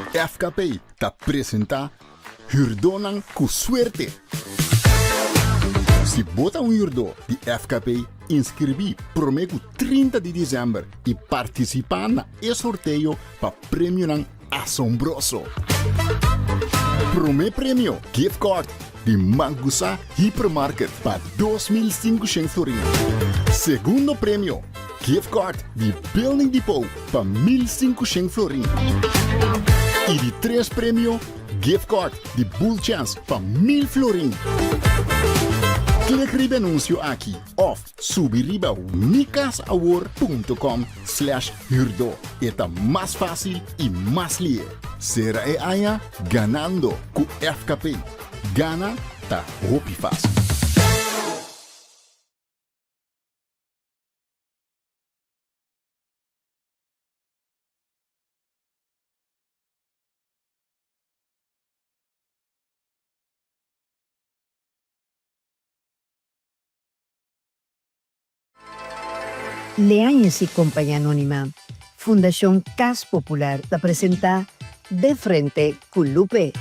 FKP ta presenta Hürdónan ku Suerte! Si bo ta un hürdó di FKP, inskribí promé ku 30 di desèmber i partisipá na e sorteo pa premionan asombroso! Promé premio, gift card di Mangusa Hypermarket pa 2500 florin. Segundo premio, gift card di Building Depot pa 1500 florin. I di tres premio, gift card di Bull Chance pa 1000 florin. Klik riba e anuncio aki of subi riba mikasawor.com slash huurdo. E ta mas fácil i mas lihe. Sera e aña ganando ku FKP. Gana ta hopi fácil. Leañez y Compañía Anónima, Fundacion Cas Popular ta presenta De Frente cu Lupe.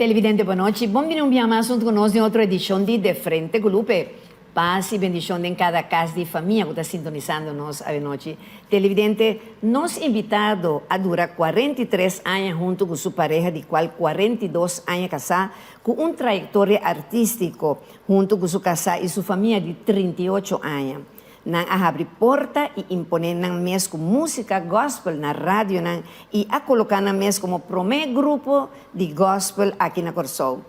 Televidente bon nochi, bon bini un bia mas hunto cu nos den otro edicion di De Frente cu Lupe. Paz y bendicion den cada cas di famia cu ta sintonisando nos avenochi. Televidente, nos invitado a dura 43 aña hunto cu su pareha di cual 42 aña casá cu un trayectoria artistico hunto cu su casá y su famia di 38 aña. Nan a habri porta y impone nan mes cu musica gospel na radionan y a coloca nan mes como prome grupo di gospel aki na Corsou.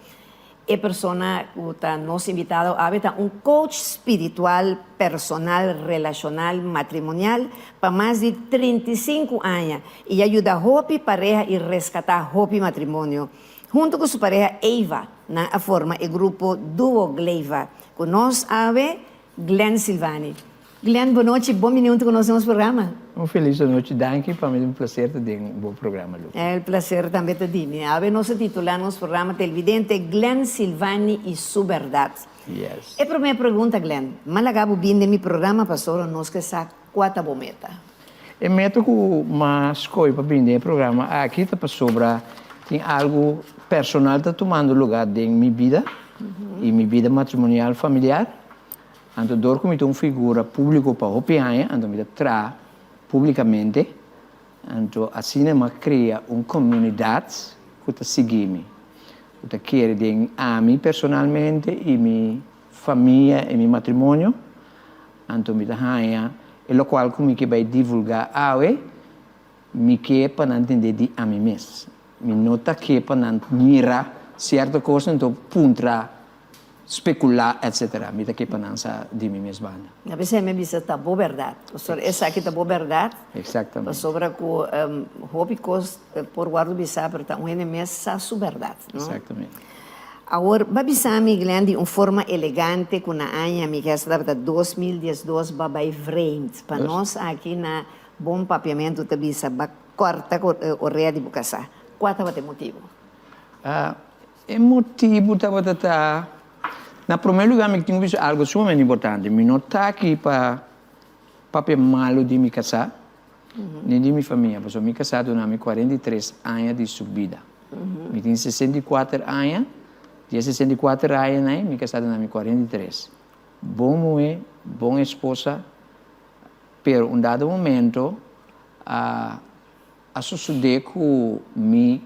E persona cu ta nos invitado awe ta un coach spiritual, personal, relacional, matrimonial pa mas di 35 aña y a yuda hopi pareha y rescata hopi matrimonio. Hunto cu su pareha Eva, nan a forma e grupo Duo Gleva. Cu nos awe, Glenn Silvani. Glenn, bon nochi, bon bini hunto cu nos den nos programa. Un felis anochi, danki, pa mi ta un placer ta den bo programa, Lupe. El placer tambe ta di mi. Awe nos a titula nos programa Televidente Glenn Silvani y su berdad. Yes. E prome pregunta, Glenn, m'a laga bo bin den mi programa pasobra nos ke sa cua ta bo meta. E meta cu m'a scoge pa bin den e programa aki ta pasobra tin algo personal ta tumando lugar den mi bida y mi bida matrimonial familiar. Anto dor cu mi ta un figura publico pa hopi aña, anto mi ta traha publicamente, anto asina m'a crea un comunidad cu ta sigui mi, cu ta kere den ami personalmente y mi famia y mi matrimonio. Anto mi ta haña e locual cu mi ke bay divulga awe, mi ke pa nan tende di ami mes. Mi no ta ke pa nan mira cierto cos anto puntra, specula, etc. Mi ta ke pa nan sa di mi mes banda. A pesey mi a bisa ta bo berdad. Pasobra esaki ta bo berdad. Exactamente. Pasobra cu hopi cos por wordo bisa pero ta un hende mes sa su berdad, no? Exactamente. Awor, ba bisa mi, Glenn, di un forma elegante ku na aña mi kesta tabata 2012 ba bai vreemd. Pa nos aki na bon papiamentu ta bisa ba kòrta ku orea di bo kasá. Kua tabata e motibu? E motibu tabata ta, na promé lugá mi tin ku bisa algu sumamente importante, mi no ta aki pa papia malu di mi kasá ni di mi famia, pasobra mi kasá duna mi 43 aña di su bida. Mi tin 64 aña, di e 64 añanan ei mi kasá duna mi 43. Bon muhé, bon esposa, pero un dado momento a a sosodé ku mi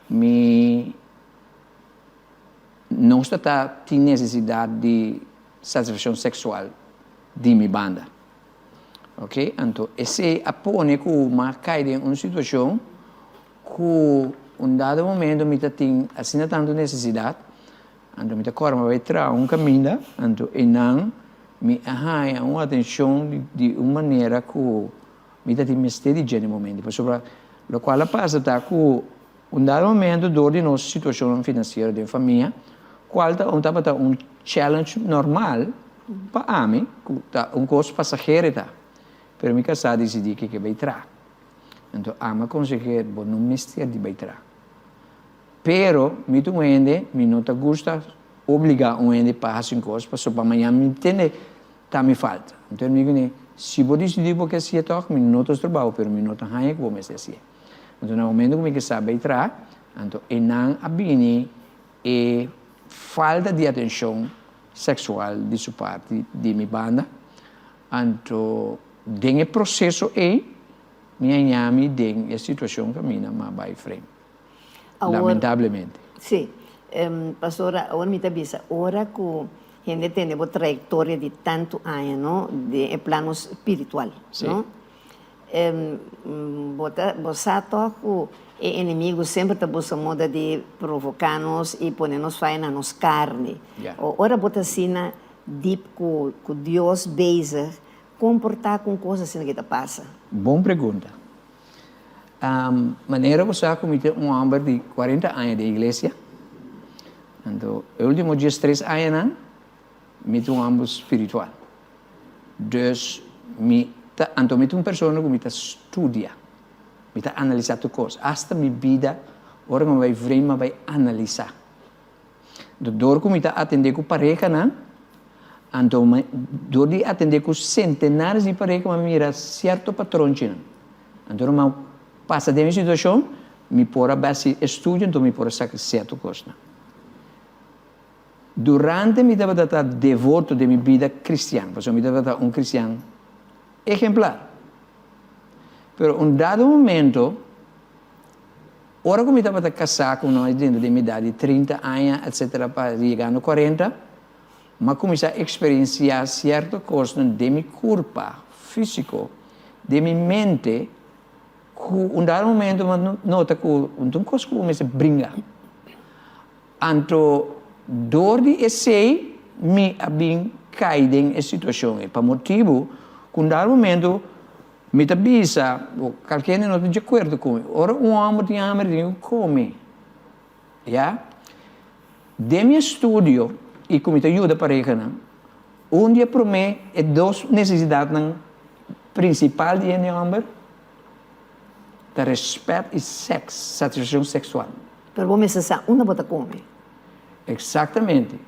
mi no ta tin nesesidat di satisfakshon seksual di mi banda. Ok, anto esei a pone ku mi a kai den un situashon ku un dado momento mi ta tin asina tantu nesesidat, anto mi ta kòrda mi a bai traha un kaminda, anto einan mi a haña un atenshon di un manera ku mi ta tin mester di dje na e momento, pasobra lokual a pasa ta ku un dado momento dor di nos situashonnan finansiero den famia. Kual ta un tabata un challenge normal pa ami, ku ta un kos pasahero ta. Pero mi kasá disidí ku e ke bai traha. Anto ami a konseh'é, bo no mester di bai traha. Pero mi ta un hende, mi no ta gusta obligá un hende pa hasi un kos, pasobra pa mañana mi tende ta mi falta. Anto mi kuné, si bo disidí bo ke hasié tòg, mi no ta stroba bo, pero mi no ta haña ku bo mester hasié. Anto na momento ku mi ke sa bai traha, anto einan a bini e falta di atenshon seksual di su parti di mi banda. Anto den e proseso ei mi a haña mi den e situashon kaminda mi a bai frei. Lamentablemente. Sí. Pastora, awor mi ta bisa, ora ku hende tende bo trayektoria di tantu aña, no, den e plano spiritual, no, bo ta, bo sa tòg ku e enemigu semper ta buska moda di provoká nos i pone nos faya na nos karni. Ora bo ta asina dip ku ku Dios bezig, kon por ta ku un kos asina ke ta pasa? Bon pregunta. Manera bo sa ku mi ta un hòmber di kuarenta aña den iglesia, anto e último diestres añanan mi ta un hòmber spiritual. Dus mi ta, anto mi ta un persona ku mi ta studia, mi ta analisá tur kos, asta mi bida ora mi a bai vreemd mi a bai analisá. Anto dor ku mi ta atendé ku parehanan, anto mi dor di atendé ku sentenares di pareha mi a mira sierto patronchinan. Anto ora mi a pasa den e situashon, mi por a basi estudio, anto mi por a saka sierto kosnan. Durante mi tabata ta devoto den mi bida kristian, pasobra mi tabata un kristian ehemplar. Pero un dado momento, Ora ku mi tabata kasá ku no dentro di mi edat di trinta aña etsetera pa yegando kuarenta, m'a kuminsá eksperensiá sierto kosnan den mi kurpa físiko, den mi mente, ku un dado momento m'a nota ku no ta un kos ku bo mester bringa. Anto dor di esei mi a bin kai den e situashon ei, pa motibu ku un dado momento Mi ta bisa bo, kalkende no ta di akuerdo ku mi. Ora un hòmber tin hamber e tin ku kome. Ya. Den mi estudio i ku mi ta yuda parehanan, un di e promé e dos nesesidatnan prinsipal di hende hòmber ta rèspèt i sèks, satisfakshon seksual. Pero bo mester sa unda bo ta kome. Eksaktamente.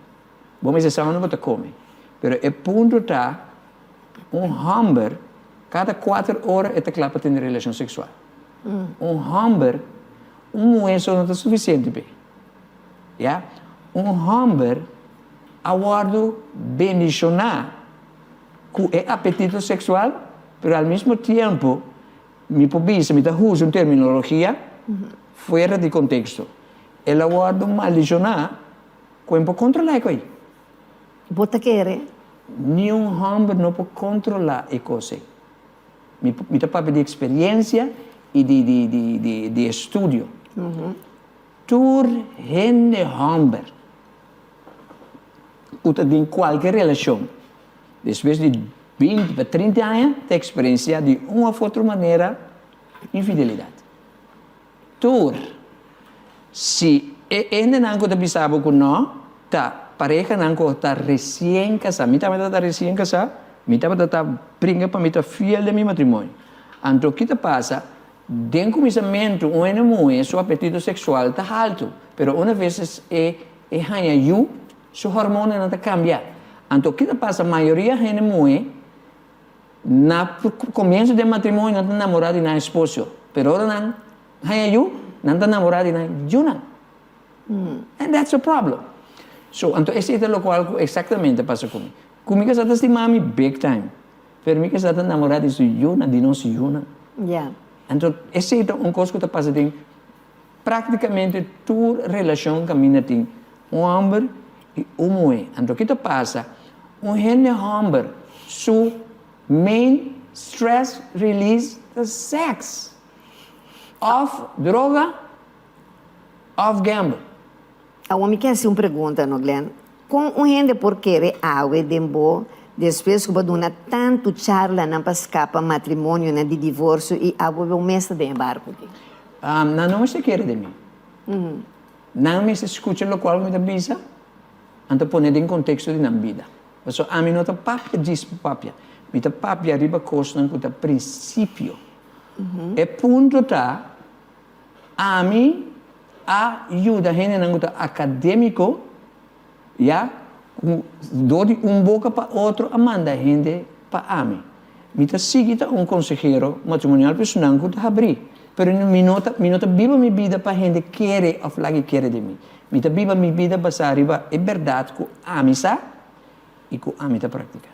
Bo mester sa unda bo ta kome. Pero e punto ta. Un hòmber kada kuater ora e ta kla pa tene relashon seksual. Un hòmber, un muhé so no ta sufisiente p'e. Ya. Un hòmber a wòrdu bendishoná ku e apetito seksual, pero al mismo tiempo mi por bisa, mi ta usa un terminologia fuera di konteksto, el a wòrdu maldishoná ku e no por kontrolá e koi. Bo ta kere? Niun hòmber no por kontrolá e kos ei. Mi mi ta papia di eksperensia i di di di di di estudio. Tur hende hòmber ku ta den kualke relashon despues di binti pa trinta aña ta eksperensiá di un òf otro manera infidelidat. Tur. Si e hendenan ku ta bisa bo ku no, ta parehanan ku ta resien kasá. Mi tambe tabata resien kasá, mi tabata ta bringa pa mi ta fiel den mi matrimonio. Anto ki ta pasa? Den kuminsamentu un hende muhé su apetito seksual ta haltu, pero una ves e e haña yu, su hormonanan ta kambia. Anto ki ta pasa? Mayoria hende muhé Na komienso di e matrimonio nan ta namorá di nan esposo, pero ora nan haña yu, nan ta namorá di nan yunan. And that's a problem. So, anto esei ta lokual ku eksaktamente a pasa ku mi. Ku mi kasá ta stima mi big time, pero mi kasá ta namorá di su yunan, di nos yunan. Anto esei ta un kos ku ta pasa den práktikamente tur relashon kaminda tin un hòmber i un muhé. Anto ki ta pasa? Un hende hòmber su main stress release ta sèks, òf droga òf gamble. Awor mi ke hasi un pregunta no Glenn, kon un hende por kere awe den bo despues ku bo a duna tantu charlanan pa skapa matrimonionan di divorsio i awe bo mes ta den e barku aki? Nan no mester kere den mi. Nan mester skucha lokual ku mi ta bisa. Anto pone den konteksto di nan bida. Pasobra ami no ta papia djis pa papia. Mi ta papia riba kosnan ku ta prinsipio. E punto ta, ami a yuda hendenan ku ta akadémiko, ya, ku dor di un boka pa otro a manda hende pa ami. Mi ta sigui ta un konsehero matrimonial pa esunnan ku ta habrí, pero mi no ta mi no ta biba mi bida pa hende kere òf lag'i kere den mi. Mi ta biba mi bida basá riba e bèrdat ku ami sa i ku ami ta praktiká.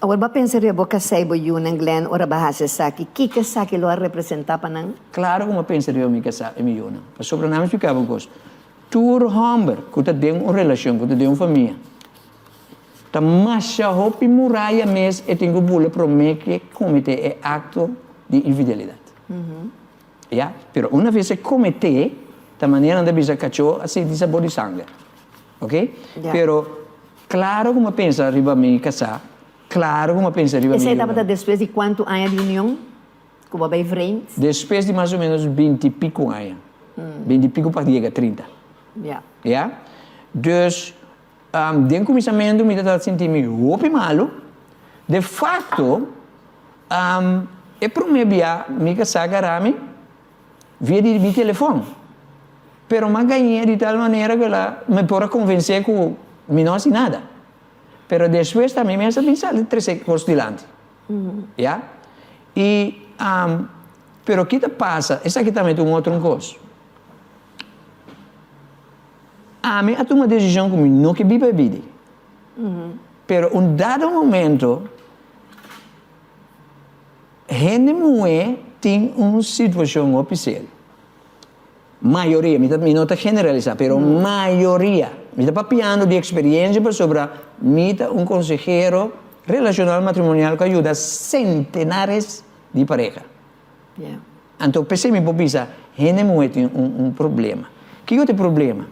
Awor bo a pensa riba bo kasá i bo yunan, Glenn, ora bo a hasi esaki? Kiko esaki lo a representá pa nan? Klaro ku mi a pensa riba mi kasá i mi yunan. Pasobra nan mi splika bo un kos, tur hòmber ku ta den un relashon, ku ta den un famia, ta masha hopi muraya mes e tin ku bula promé ku e kometé e akto di infidelidat. Ya, pero una vez e kometé, ta manera nan ta bisa kachó a sinti sabor di sanger. Ok? Pero klaro ku mi a pensa riba mi kasá, klaro ku mi a pensa riba mi Esei tabata despues di kuantu aña di union ku bo a bai vreemd? Despues di mas o menos binti i piku aña. Binti i piku pa yega trinta. Ya. Ya? Dus, den kuminsamentu mi tabata sinti mi hopi malu. De fakto, e promé bia mi kasá gara mi via di mi telefòn. Pero m'a gañ'é di tal manera ku el a mi por a konvensé ku mi no hasi nada. Pero despues ta mi mes a bin sali trese kos dilanti. Ya. I, pero ki ta pasa, esaki tambe ta un otro kos. Ami a tuma desishon ku mi no ke biba e bida ei. Pero un dado momento hende muhé tin un situashon hopi serio. Mayoria, mi ta mi no ta generalisá, pero mayoria. Mi ta papiando di eksperiencia pasobra mi ta un konsehero relashonal matrimonial ku a yuda sentenares di pareha. Anto p'esei mi por bisa hende muhé tin un problema. Kiko ta e problema?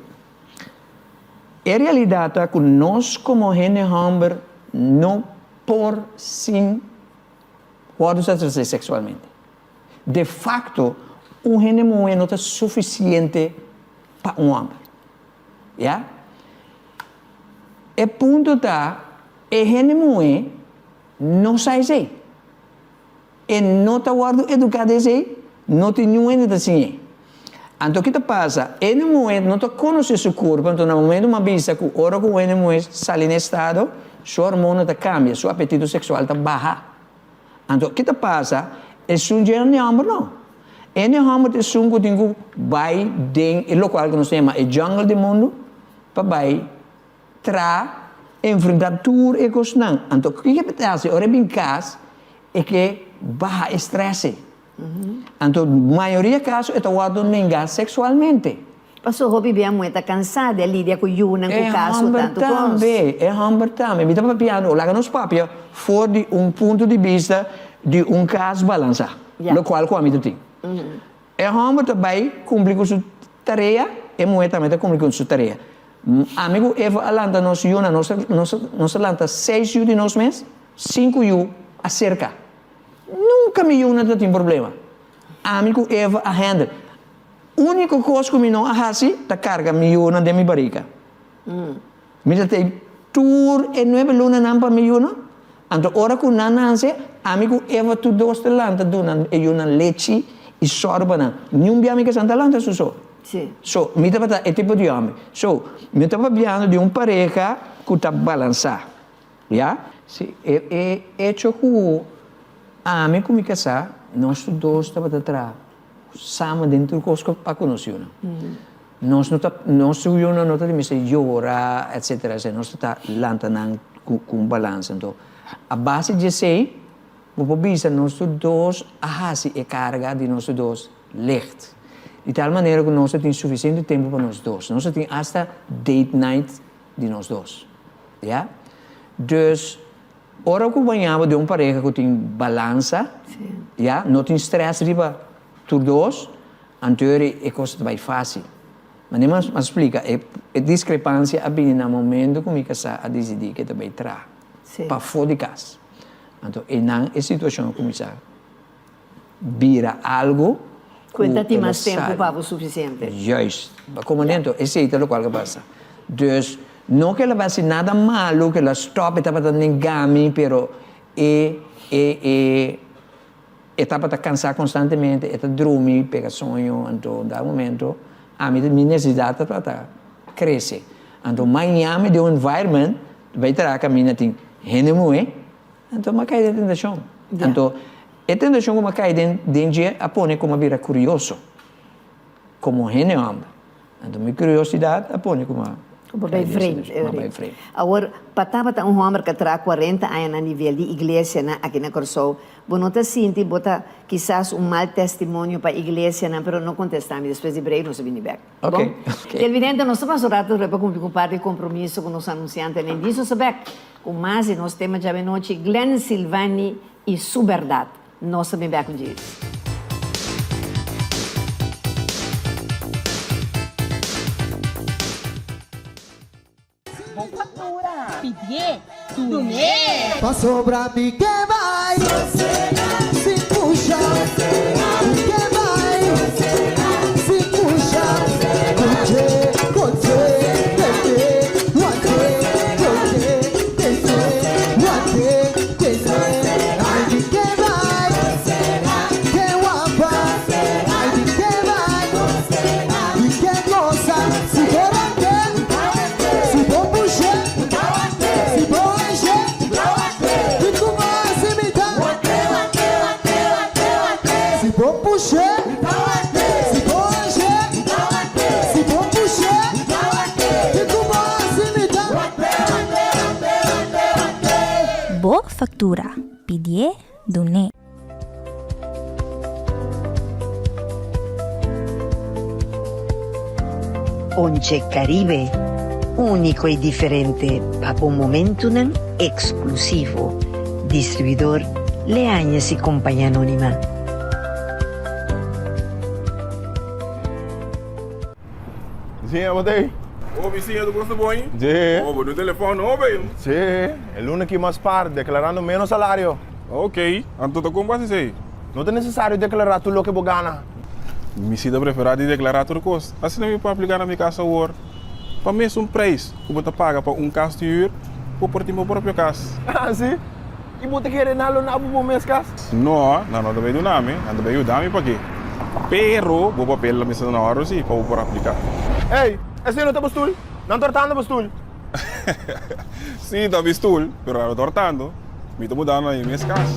E realidat ta ku nos komo hende hòmber no por sin wòrdu satisfasé seksualmente. De fakto, un hende muhé no ta sufisiente pa un hòmber. Ya? E punto ta, e hende muhé no sa esei. E no ta wòrdu eduká den esei, no tin niun hende ta siñ'é. Anto ki ta pasa? E hende muhé no ta konosé su kurpo, anto na momentu m'a bisa ku ora ku un hende muhé sali na estado, su hormona ta kambia, su apetito seksual ta baha. Anto ki ta pasa? Esun dje hende hòmber no. E hende hòmber ta esun ku tin ku bai den e lokual ku nos ta yama e jungle di mundu pa bai Tra enfrentá tur e kosnan. Anto kiko e ta hasi? Ora e bin kas e ke baha e strès ei. Anto mayoria kaso e ta wòrdu nengá seksualmente. Paso hopi bia muhé ta kansá di a lidia ku yunan, ku E kas, ku hòmber tantu kos. tambe, e hòmber tambe. Mi ta papiando, laga nos papia for di un punto di bista di un kas balansá, lokual ku ami ta tin. E hòmber ta bai kumpli ku su tarea, e muhé tambe ta kumpli ku su tarea. Ami ku Eva a lanta nos yunan, nos a nos a nos a lanta seis yu di nos mes, sinku yu aserka. Nunka mi yunan ta tin problema. Ami ku Eva a handle. Úniko kos ku mi no a hasi ta karga mi yunan den mi barika. Mi ta tei tur e nuebe lunanan pa mi yunan. Anto ora ku nan nanse, ami ku Eva tur dos ta lanta duna e yunan lechi i sòru pa nan. Niun bia mi kasá ta lanta su so. So, mi tabata e tipo di hòmber. So, mi ta papiando di un pareha ku ta balansá. Ya? Si, e e echo ku ami ku mi kasá, nos tur dos tabata traha samen den tur kos pa ku nos yunan. Nos no ta, nos su yunan no ta di mester yora, etcetera, etcetera. Nos ta ta lanta nan ku ku un balansa. Anto, a base di esei, bo por bisa nos tur dos a hasi e karga di nos tur dos licht. Di tal manera ku nos ta tin sufisiente tempu pa nos dos. Nos ta tin asta date night di nos dos. Ya? Dus, ora ku baña bo den un pareha ku tin balansa, ya, no tin stress riba tur dos, Anterior e kos ta bai fásil. Manera mi a splika, e diskrepansia a bini na momento ku mi kasá a disidí ku e ta bai traha pafó di kas. Anto einan e situashon a kuminsá bira algu ku el a sali. Ku e ta tin mas tempu pa bo sufisiente. Juist. Komo dentro esei ta lokual ku a pasa. Dus. No ku el a hasi nada malu, ku el a stòp, e tabata nenga mi, pero e e e e tabata kansá konstantemente, e ta drumi, pega soño, anto un dado momento ami mi nesesidat tabata krese. Anto maña mi den un environment bai traha kaminda tin hende muhé, anto mi a kai den tentashon. Anto e tentashon ku mi a kai den den dje a pone ku mi a bira kurioso komo hende hòmber. Anto mi kuriosidat a pone ku mi Ku bo bai vreemd, e ora ei. Awor, pa tabata un hòmber ku a traha kuarenta aña na nivel di iglesianan aki na Kòrsou, bo no ta sinti bo ta kisas un mal testimonio pa iglesianan? Pero no kontestá mi, despues di break nos a bini bèk. Bon? Televidente, nos ta pasa un rato pa kumpli ku un par di kompromiso ku nos anunsiantenan. I diso sa bèk ku mas di nos tema djawe nochi, Glenn Silvani i su bèrdat. Nos ta bin bèk un djis. Bo factura, pidié, dun'é! Pasobra mi ke bai sin pusha Mi ke bai sin pusha Koche, koche, tete, wante, koche, tete, wante, tete Ai mi ke bai ke wapa Ai mi ke bai mi ke gosa Si bo rante Si bo pushe Si bo anshe Kiko bo hasi mi ta Si bo pushe Si bo anshe Si bo pushe Kiko bo hasi mi ta. Bo factura, pidié, dun'é. Onche Caribe, úniko i diferente pa bo momentunan eksklusivo. Distribuidor Leañez y Compañía Anónima. Siña bo ta ei? Oh mi siña tu cosa bon? Sí. Oh bo no telefon nobo ei? Sí, e luna aki mas par, declarando menos salario. Ok, anto ta con bo haci esei? No ta necesario declara tur loke bo gana. Mi si ta prefera di declara tur cos, asina mi por aplica na mi cas awor. Pa mesun prijs cu bo ta paga pa un cas di huur, bo por tin bo propio cas. Ah si? I bo ta kere nan lo na bo bo mes kas? No, nan no ta bay duna mi, nan ta bay yuda mi paki. Pero bo papel lo mester ta na orde si pa bo por aplica. Ey, esey no ta bo stul? Nan ta hortando bo stul. Si, ta mi stul, pero nan no ta hortando. Mi ta mudando na mi mes kas.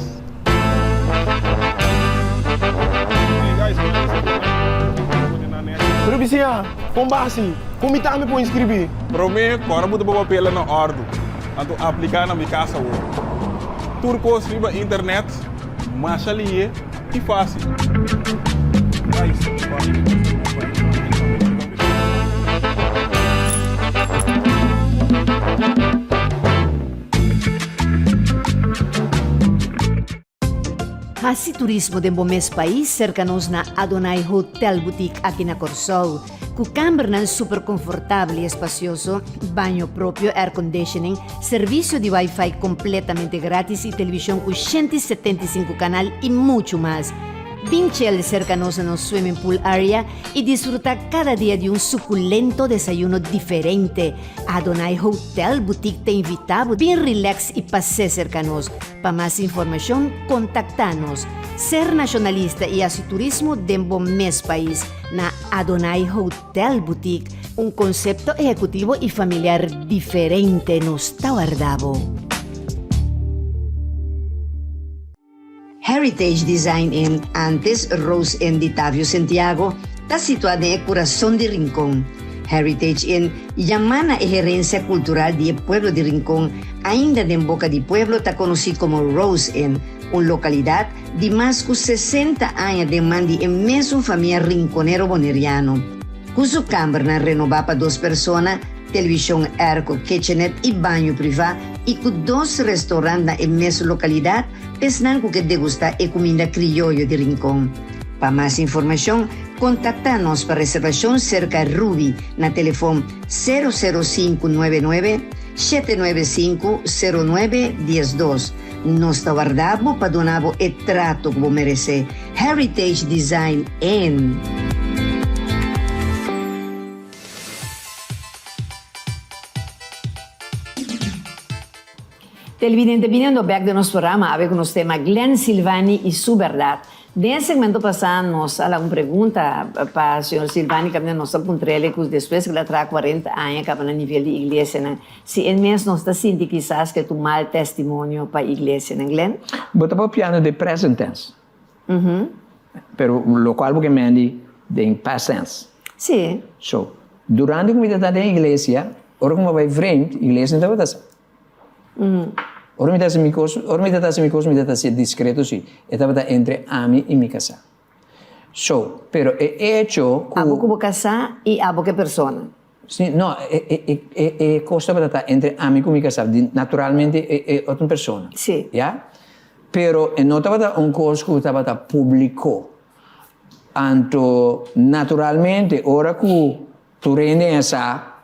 Pero bisiña, kon basi? Kon mi tambe por inscribi? Prome, ku ora bo ta bo papel na ordu. Anto apliká na mi kas awor. Tur kos riba internet masha lihe i fásil. Hasi turismo den bo mes pais serka nos na Adonai Hotel Boutique aki na Kòrsou. Ku kambernan super konfortabel i espasioso, baño propio, airconditioning, servisio di wifi kompletamente gratis i televishon ku 175 kanal i muchu mas. Bin chel serka nos na nos swimming pool area i disfruta kada dia di un sukulento desayuno diferente. Adonai Hotel Boutique ta invita bo bin relax i pas'é serka nos. Pa mas informashon kontaktá nos. Ser nashonalista i hasi turismo den bo mes pais na Adonai Hotel Boutique, un konsepto ehekutivo i familiar diferente nos ta warda bo. Heritage Design Inn, antes Rose Inn di Tavio Sentiago, ta situá den e kurason di Rincon. Heritage Inn yamá na e herensia kultural di e pueblo di Rincon, ainda den boka di pueblo ta konosí komo Rose Inn, un lokalidat di mas ku 60 aña den man di e mesun famia rinconero boneriano. Ku su kambernan renobá pa dos persona, televishon airco, kitchenette i baño privá i ku dos restaurant na e mesun lokalidat, Esnan ku ke degustá e kuminda krioyo di Rincon. Pa mas informashon, kontaktá nos pa reservashon serka Ruby na telefon sero sero sinku nuebe nuebe, shete nuebe sinku, sero nuebe diesdos. Nos ta warda bo pa duna bo e trato ku bo meresé. Heritage Design Inn. Televidente biniendo bek den nos programa awe ku nos tema Glenn Silvani y su berdad. Den e segmento pasá nos a laga un pregunta pa señor Silvani kaminda nos ta puntr'el ku despues ku el a traha cuarenta aña kaba na nivel di iglesianan si el mes no ta sinti kisas ku e ta un mal testimonio pa iglesianan. Glenn? Bo ta papiando den present tense. Pero lokual bo ke mendi den past tense. Sí. So, durante ku mi ta ta den iglesia, ora ku mi a bai vreemd, iglesia no tabata sa. Ora mi ta hasi mi kos, ora mi ta hasi mi kos, mi ta hasi diskreto si. E tabata entre ami i mi kasá. So, pero e echo ku. Abo ku bo kasá i abo ku e persona. Si, no, e e e e e kos tabata ta entre ami ku mi kasá, di naturalmente e e otro persona. Si. Ya? Pero e no tabata un kos ku tabata públiko. Anto, naturalmente, ora ku tur hende a sa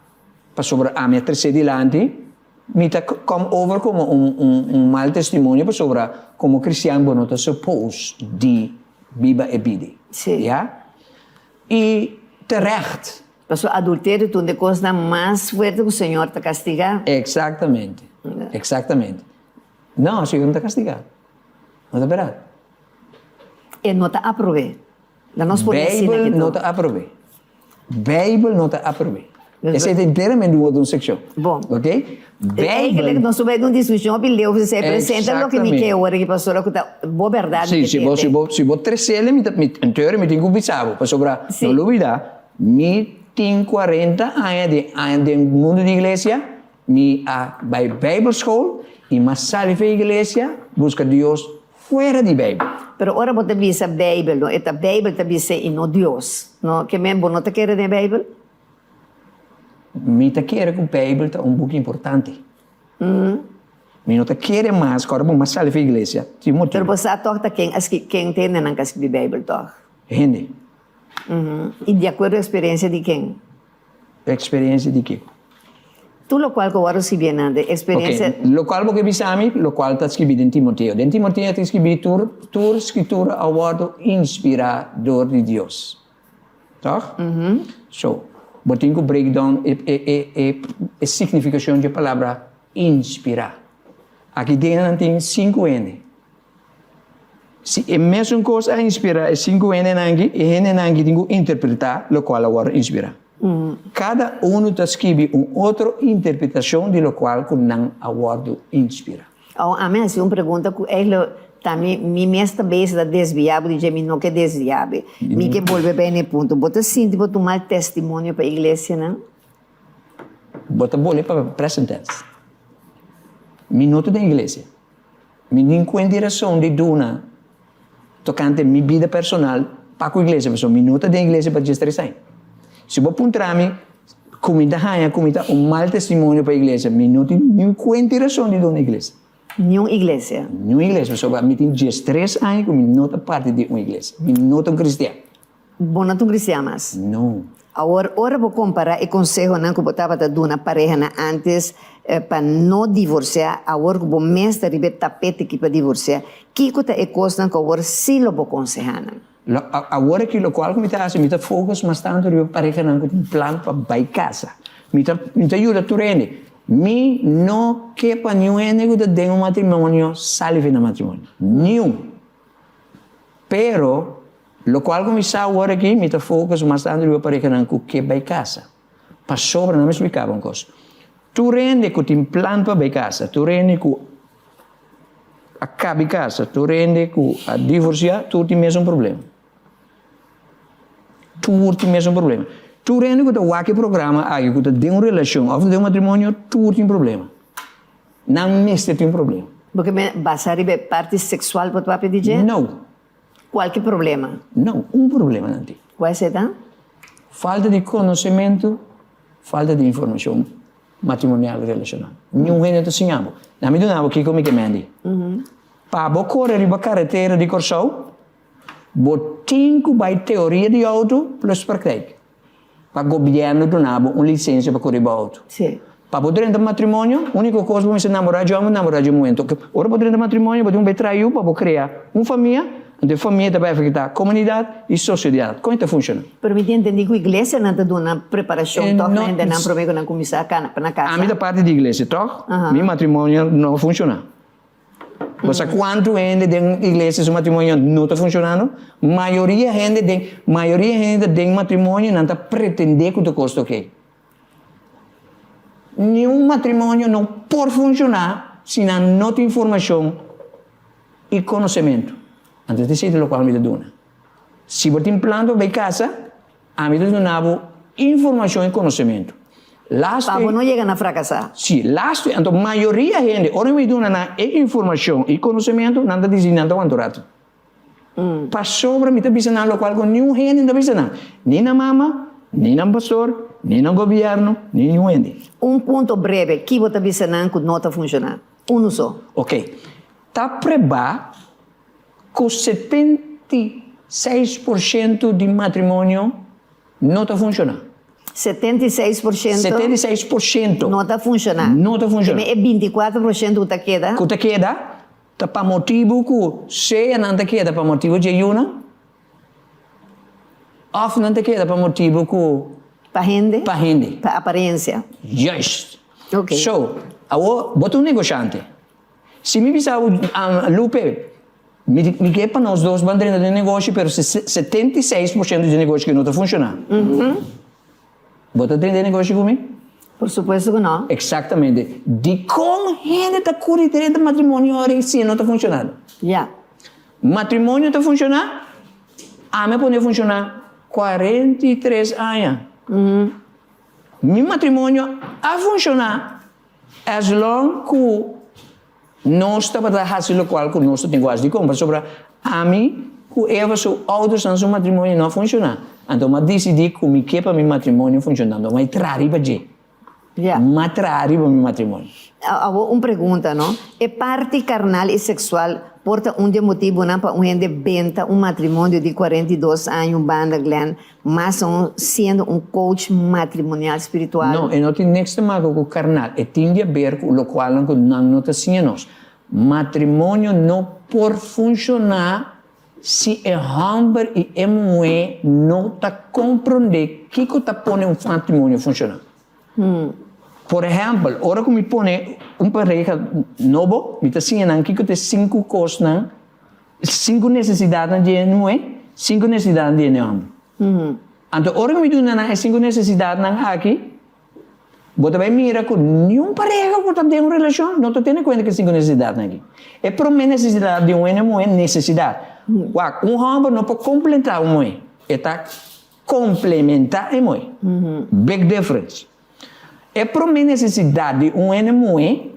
Pasobra ami a trece dilanti, mi ta come over como un un un mal testimonio pasobra como cristian bo no ta suppose di biba e bida. Sí. Ya? Y terecht. Pasobra adulterio ta un di e cosnan mas fuerte cu Señor ta castiga. Exactamente. Exactamente. No, Señor no ta castiga. No ta berdad. E no ta aprobe. La nos por asina Bijbel no ta aprob'é. Bijbel no ta aprob'é. Esei ta enteramente un otro sekshon. Bon. Ok? Bijbel. Eigenlijk nos bai den un diskushon hopi leu, p'esei presenta loke mi ke ora ki pastor ku ta bo bèrdat mi ke tende. Si, si bo tres'el mi ta, mi en teoria mi tin ku bisa bo, pasobra no lubida mi tin kuarenta aña di aña den mundu di iglesia, mi a bai bijbelschool i mi a sali for iglesia buska Dios Fuera di Bijbel. Pero ora bo ta bisa Bijbel, no, e ta Bijbel ta bis'é i no Dios, no? Ke men bo no ta kere den Bijbel? Mi ta kere ku Bijbel ta un buki importante. Mi no ta kere mas ku ora bo mas sali for iglesia, tin motibu. Pero bo sa tòg ta ken a skri, ken ta hendenan ku a skribi Bijbel tòg? Hende. I di akuerdo eksperensia di ken? Experiencia di kiko? Tur locual cu wòrdu skibí einan den experiencia. Ok, locual bo ke bisa mi, locual ta skibí den Timoteo. Den Timoteo ta skibí tur, tur Scritura a wòrdu inspirá dor di Dios. Tòg? So, bo tin ku break down e, e, e, e, e significacion dje palabra inspirá. Aki den nan tin sinku hende. Si e mesun kos a inspirá e sinku hendenan aki, e hendenan aki tin ku interpretá lokual a wòrdu inspirá. Kada unu ta skibi un otro interpretashon di lokual ku nan a wòrdu inspirá. Awor ami hasi un pregunta ku eigentlik ta mi mi mes ta bezig ta desviá bo di dje, mi no ke desviá bo. Mi ke bolbe bai na e punto. Bo ta sinti bo ta un mal testimonio pa iglesianan? Bo ta bolbe pa present tense. Mi no ta den iglesia. Mi tin kuenta i rason di duna tokante mi bida personal pa ku iglesia, pasobra mi no ta den iglesia pa djes tres aña. Si bo puntra mi ku mi ta haña ku mi ta un mal testimonio pa iglesia, mi no tin niun kuenta i rason di duna iglesia. Niun iglesia? Niun iglesia, pasobra mi tin djes tres aña ku mi no ta parti di un iglesia. Mi no ta un kristian. Bo no ta un cristian mas? No. Awor, ora bo kompará e konsehonan ku bo tabata duna parehanan ántes pa no divorsiá, awor ku bo mes ta riba e tapete aki pa divorsiá, kiko ta e kosnan ku awor sí lo bo konsehá nan? Awor aki lokual ku mi ta hasi, mi ta focus mas tantu riba parehanan ku tin plan pa bai kasa. Mi ta mi ta yuda tur hende. Mi no ke pa niun hende ku ta den un matrimonio sali for na matrimonio. Niun. Pero, lokual ku mi sa awor aki, mi ta focus mas tantu riba parehanan ku ke bai kasa. Pasobra, nan mi splika bo un kos, tur hende ku tin plan pa bai kasa, tur hende ku a kabi kasa, tur hende ku a divorsiá, tur tin mesun problema. Tur tin mesun problema. Tur hende ku ta wak e programa aki, ku ta den un relashon òf den un matrimonio, tur tin problema. Nan mester tin problema. Bo ke men basa riba e parti seksual bo ta papia di dje? No. Kualke problema? No, un problema nan tin. Kua esei ta? Falta di konosementu, falta di informashon matrimonial relashonal. Niun hende ta siña bo. Na mi duna bo kiko mi ke men di. Pa bo kore riba karetera di Kòrsou, bo tin ku bai teoria di outo plus praktijk. Pa gobièrnu duna bo un lisensia pa kore bo outo. Sí. Pa bo drenta matrimonio, úniko kos bo mester namorá dje hòmber, namorá dje muhé. Ora bo drenta matrimonio, bo tin un betrayu pa bo krea un famia. Anto e famia ta bai afektá komunidat i sosiedat. Kon e ta funshoná? Pero mi tin entendí ku iglesianan ta duna preparashon tòg na hendenan promé ku nan kuminsá kana na kasa. Ami ta parti di iglesia tòg? Mi matrimonio no a funshoná. Bo sa kuantu hende den iglesia su matrimonio no ta funshonando? Mayoria hende den mayoria hende ta den matrimonio nan ta pretendé ku ta kos ta okey. Niun matrimonio no por funshoná si nan no tin formashon i konosementu. Anto esei ta lokual mi ta duna. Si bo tin plan pa bai kasa, ami ta duna bo informashon i konosementu. Lastu. Pa bo no yega na frakasá. Si, lastu. Anto mayoria hende, ora mi duna nan e informashon i konosementu, nan ta disi nan ta wanta un ratu. Pasobra mi ta bisa nan lokual ku niun hende no ta bisa nan, ni nan mama, ni nan pastor, ni nan gobièrnu, ni niun hende. Un punto breve, ki bo ta bisa nan ku no ta funshoná? Unu so. Ok. Ta prebá ku 76 por shento di matrimonio no ta funshoná. 76 por shento? 76 por shento. No ta funshoná. No ta funshoná. E 24 por shento ku ta keda? Ku ta keda ta pa motibu ku sea nan ta keda pa motibu dje yunan òf nan ta keda pa motibu ku. Pa hende? Pa hende. Pa aparensia. Juist. Ok. So, awor bo ta un negoshante. Si mi bisa bo, Lupe, mi mi ke pa nos dos ban drenta den negoshi pero 76 por shento dje negoshi ke no ta funshoná. Bo ta drenta den negoshi ku mi? Por supuesto ku no. Eksaktamente. Dikon hende ta kuri drenta matrimonio ora si e no ta funshonando? Ya. Matrimonio ta funshoná? Ami a pone funshoná 43 aña. Mi matrimonio a funshoná as long ku nos tabata hasi lokual ku nos ta tin ku hasi. Dikon? Pasobra ami ku Eva su oudersnan su matrimonio no a funshoná. Anto mi a disidí ku mi ke pa mi matrimonio funshoná. Anto mi a traha riba dje. Mi a traha riba mi matrimonio. Awor un pregunta, no? E parti karnal i seksual por ta un di e motibunan pa un hende benta un matrimonio di 42 aña un banda, Glenn? Mas aun siendo un coach matrimonial spiritual. No, e no tin niks te maka ku karnal. E tin di aber ku lokualnan ku nan no ta siña nos. Matrimonio no por funshoná si e hòmber i e muhé no ta komprondé kiko ta pone un matrimonio funshoná. Por ehèmpel, ora ku mi pone un pareha nobo, mi ta siña nan kiko ta e sinku kosnan Sinku nesesidatnan di e muhé, sinku nesesidatnan di e hòmber. Anto ora ku mi duna nan e sinku nesesidatnan aki, bo ta bai mira ku niun pareha ku ta den un relashon no ta tene kuenta ku e sinku nesesidatnan aki. E promé nesesidat di un hende muhé, nesesidat. Wak, un hòmber no por kompletá un muhé, e ta komplementá e muhé. Big difference. E promé nesesidat di un hende muhé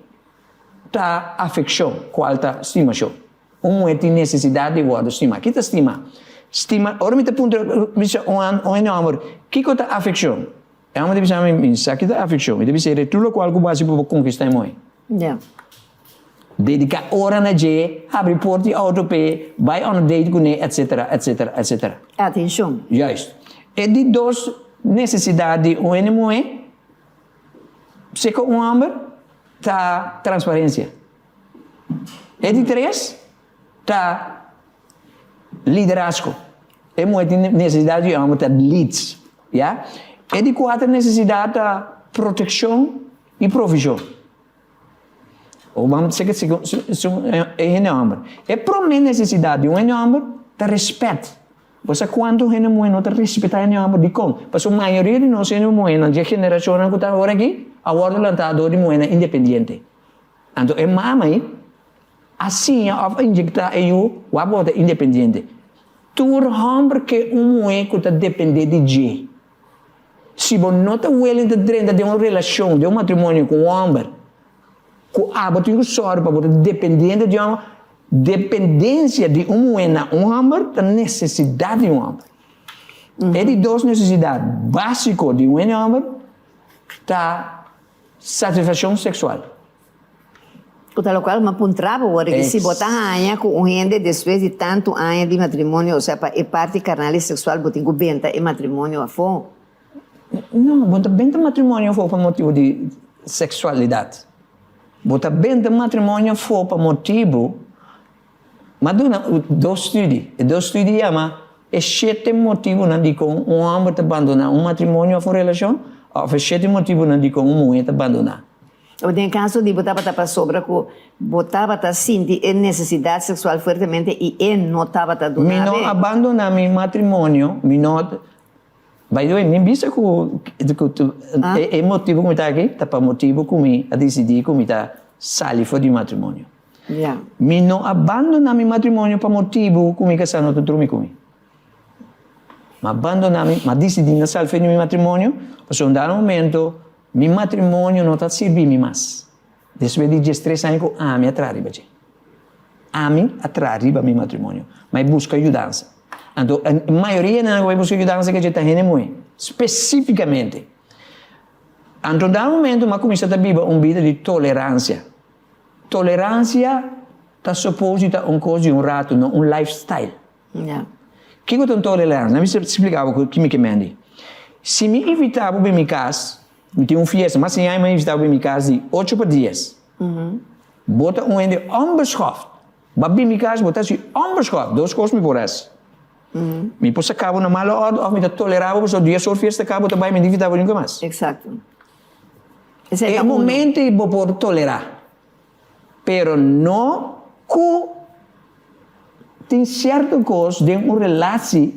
ta afekshon, kual ta stimashon. Un muhé tin nesesidat di wòrdu stimá. Ki ta stimá? Stima, ora mi ta puntra, bisa un un hende hòmber, kiko ta afekshon? E hòmber ta bisa mi, mi sa ki ta afekshon. Mi ta bisa e tur lokual ku bo hasi pa bo konkistá e muhé. Dediká ora na dje, habri port di outo p'e, bai on a date kuné, etsetera, etsetera, etsetera. Atenshon. Juist. E di dos nesesidat di un hende muhé, seko un hòmber, ta transparensia. E di tres ta liderazgo. E muhé tin nesesidat di e hòmber ta leads, ya. E di kuater nesesidat ta protekshon i provishon. O ban seke e hende hòmber. E promé nesesidat di un hende hòmber ta rèspèt. Bo sa kuantu hende muhé no ta respetá hende hòmber? Dikon? Pasobra mayoria di nos hende muhénan dje generashonnan ku ta awor aki a wòrdu lantá dor di muhénan independiente. Anto e mama ei a siña òf a injektá e yu wak bo ta independiente. Tur hòmber ke un muhé ku ta dependé di dje. Si bo no ta willing ta drenta den un relashon, den un matrimonio ku un hòmber ku abo tin ku sòru pa bo ta dependiente di un hòmber, dependensia di un muhé na un hòmber ta nesesidat di un hòmber. E di dos nesesidat básiko di un hende hòmber ta Satisfaccion sexual. Ku ta lokual mi a puntra bo wòrdu ki si bo ta haña ku un hende despues di tantu aña di matrimonio, osea pa e parti karnal i seksual bo tin ku benta e matrimonio afó. No, bo ta benta matrimonio afó pa motibu di seksualidat. Bo ta benta matrimonio afó pa motibu. M'a duna dos studi. E dos studi yama E shete motibunan dikon un hòmber ta bandoná un matrimonio òf un relashon òf E shete motibunan dikon un muhé ta bandoná. Den kaso di bo tabata pasobra ku bo tabata sinti e nesesidat seksual fuertemente i e no tabata duna Mi no a bandoná mi matrimonio, mi no By the way, mi bisa ku e motibu ku mi ta aki ta pa motibu ku mi a disidí ku mi ta sali for di matrimonio. Mi no a bandoná mi matrimonio pa motibu ku mi kasá no ta drumi ku mi. Mi a bandoná mi, mi a disidí na sali for di mi matrimonio pasobra un dado momento mi matrimonio no ta sirbi mi mas. Despues di diestres aña ku ami a traha riba dje. Ami a traha riba mi matrimonio. Ma e buska yudansa. Anto e mayoria nan ku bai buska yudansa ke dje ta hende muhé. Spesífikamente. Anto da momento mi a kuminsá ta biba un bida di toleransia. Toleransia ta suppose di ta un kos di un ratu, no un lifestyle. Kiko ta un toleransia? Mi splika bo ki mi ke mendi. Si mi invitá bo bin mi kas, mi tin un fiesta, mas siña mi invitá bo bin mi kas di ocho pa dies. Bo ta un hende onbeschoft. Bo a bin mi kas, bo ta hasi onbeschoft. Dos kos mi por hasi. Mi por saka bo na mala òrdu òf mi ta tolerá bo pasobra dies or fiesta kaba bo ta bai mi no invitá bo nunka mas. E momento ei bo por tolerá. Pero no ku tin sierto kos den un relatie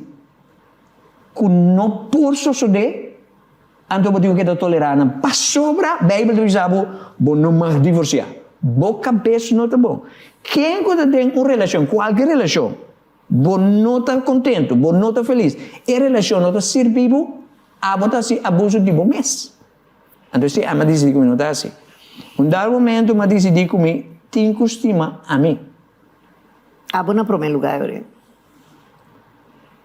ku no por sosodé, anto bo tin ku keda tolerá nan. Pasobra Beibel ta bisa bo, bo no mag divorsiá. Bo kabes no ta bon. Ken ku ta den un relashon, kualke relashon, bo no ta kontentu, bo no ta felis, e relashon no ta sirbi bo, abo ta hasi abuso di bo mes. Anto si ami a disidí ku mi no ta hasi. Un dado momento mi a disidí ku mi tin ku stima ami. Abo na promé lugá, Gabriel.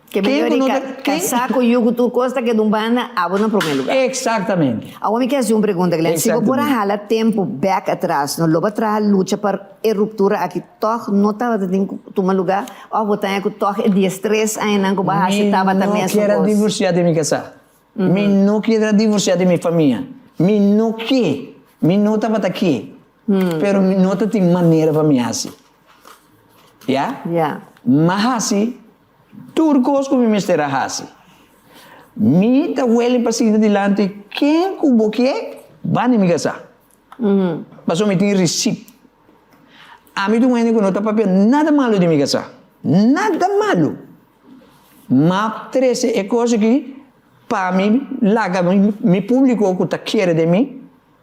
Ke mayoria di kasá ku yu ku tur kos ta keda un banda, abo na promé lugá. Eksaktamente. Awor mi ke hasi un pregunta, Glenn. Si bo por a hala tempu bèk atras, no lo bo a traha lucha pa e ruptura aki tòg no tabata tin ku tuma lugá? Òf bo ta haña ku tòg e diestres añanan ku bo a hasi tabata Mi no mesun kier a kos? divorsiá di mi kasá. Mi no kier a divorsiá di mi famia. Mi no ke. Mi no tabata ke. Pero mi no ta tin manera pa mi hasi. Ya? Ya. M'a hasi tur kos ku mi mester a hasi. Mi ta weli pa sinta dilanti ken ku bo ke, bani mi kasá. Pasobra mi tin risip. Ami ta un hende ku no ta papia nada malu di mi kasá. Nada malu. M'a trese e kos aki pa mi laga mi públiko ku ta kere den mi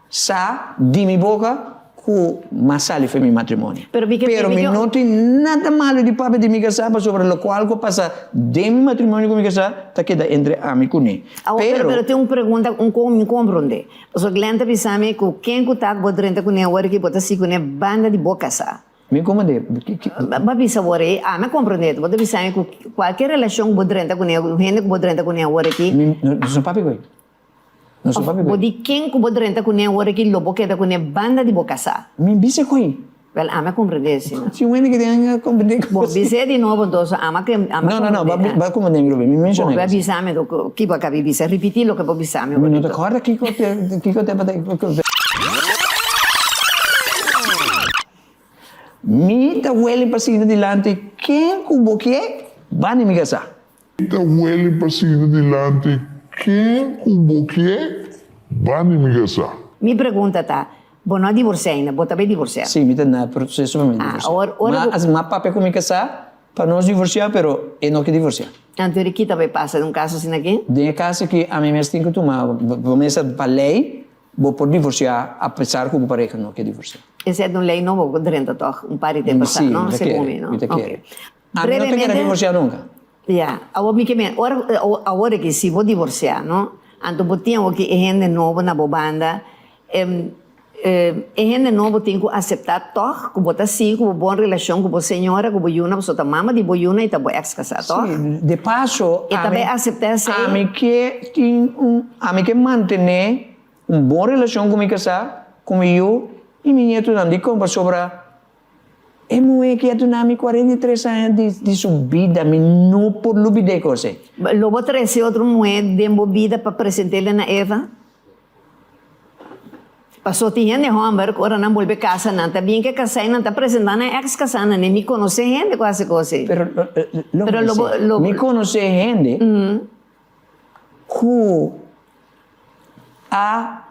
sa di mi boka ku m'a sali for mi matrimonio. Pero mi ke Pero mi no tin nada malu di papia di mi kasá pasobra lokual ku a pasa den mi matrimonio ku mi kasá ta keda entre ami kuné. Awor, pero Pero. pero tin un pregunta un kon mi komprondé. Pasobra Glenn ta bisa mi ku ken ku ta ku bo drenta kuné awor aki bo ta sigui kuné banda di bo kasá. Mi komprendé. Ki, ki. Bo a bisa awor ei, ami a komprendé. Bo ta bisa mi ku kualke relashon ku bo drenta kuné, un hende ku bo drenta kuné awor aki. Mi, no, nos no papia ku ei. Nos no papia ku Bo ei. di ken ku bo drenta kuné awor aki lo bo keda kuné banda di bo kasá. Mi bisa ku ei. Wèl, ami a komprendé asina. Si un hende ke den a komprendé ku. Bo bis'é di nobo entonces, ami a ami a No, no, no, bo komprendé. bo a komprendé mi Rubén, mi menshoná Bo a esei. bisa mi anto, ki bo a kabi bisa? Ripití loke bo bisa mi Mi no awor ta kòrda kiko te, kiko tabata. Mi ta weli pa sinta dilanti ken ku bo ke, bani mi kasá. Mi ta weli pa sinta dilanti ken ku bo ke, bani mi kasá. Mi pregunta ta, bo no a divorsiá ainda, bo ta bai divorsiá? Sí, mi ta na proseso pa mi divorsiá. Ah, ora, ora bo. Ma papia ku mi kasá pa nos divorsiá, pero e no ke divorsiá. Anto di ki ta bai pasa den un kaso asina aki? Den e kaso aki ami mes tin ku tuma, bo mes ta pa lei, Bo por divorsiá apesar ku bo pareha no ke divorsiá. Esei ta un lei nobo ku drenta tòg un par di tempu pasá, Sí, no? mi ta Segun kere, mi, no? mi ta kere. Oke. Ami no ta kere divorsiá nunka. Ya. Awor mi ke men, ora awor aki si bo divorsiá, no? Anto bo tin awor ki e hende nobo na bo banda, e hende nobo tin ku aseptá tòg ku bo ta sigui ku bo bon relashon ku bo señora, ku bo yuna, pasobra ta mama di bo yuna i ta bo èks kasá, tòg? Sí, de paso, E ta ami, bai aseptá esei? ami ke tin un, ami ke mantené Un bon relashon ku mi kasá, ku mi yu i mi ñetunan. Dikon? Pasobra e muhé ki a duna mi 43 aña di su bida, mi no por lubid'é e kos ei. Lo bo trese otro muhé den bo bida pa present'é na Eva? Paso tin hende homber ku ora nan bolbe kasa nan ta bien ke kasá i nan ta presentá nan ex kasá nan mi konosé hende ku hasi kos ei. Pero lo bo lo mi konosé hende ku a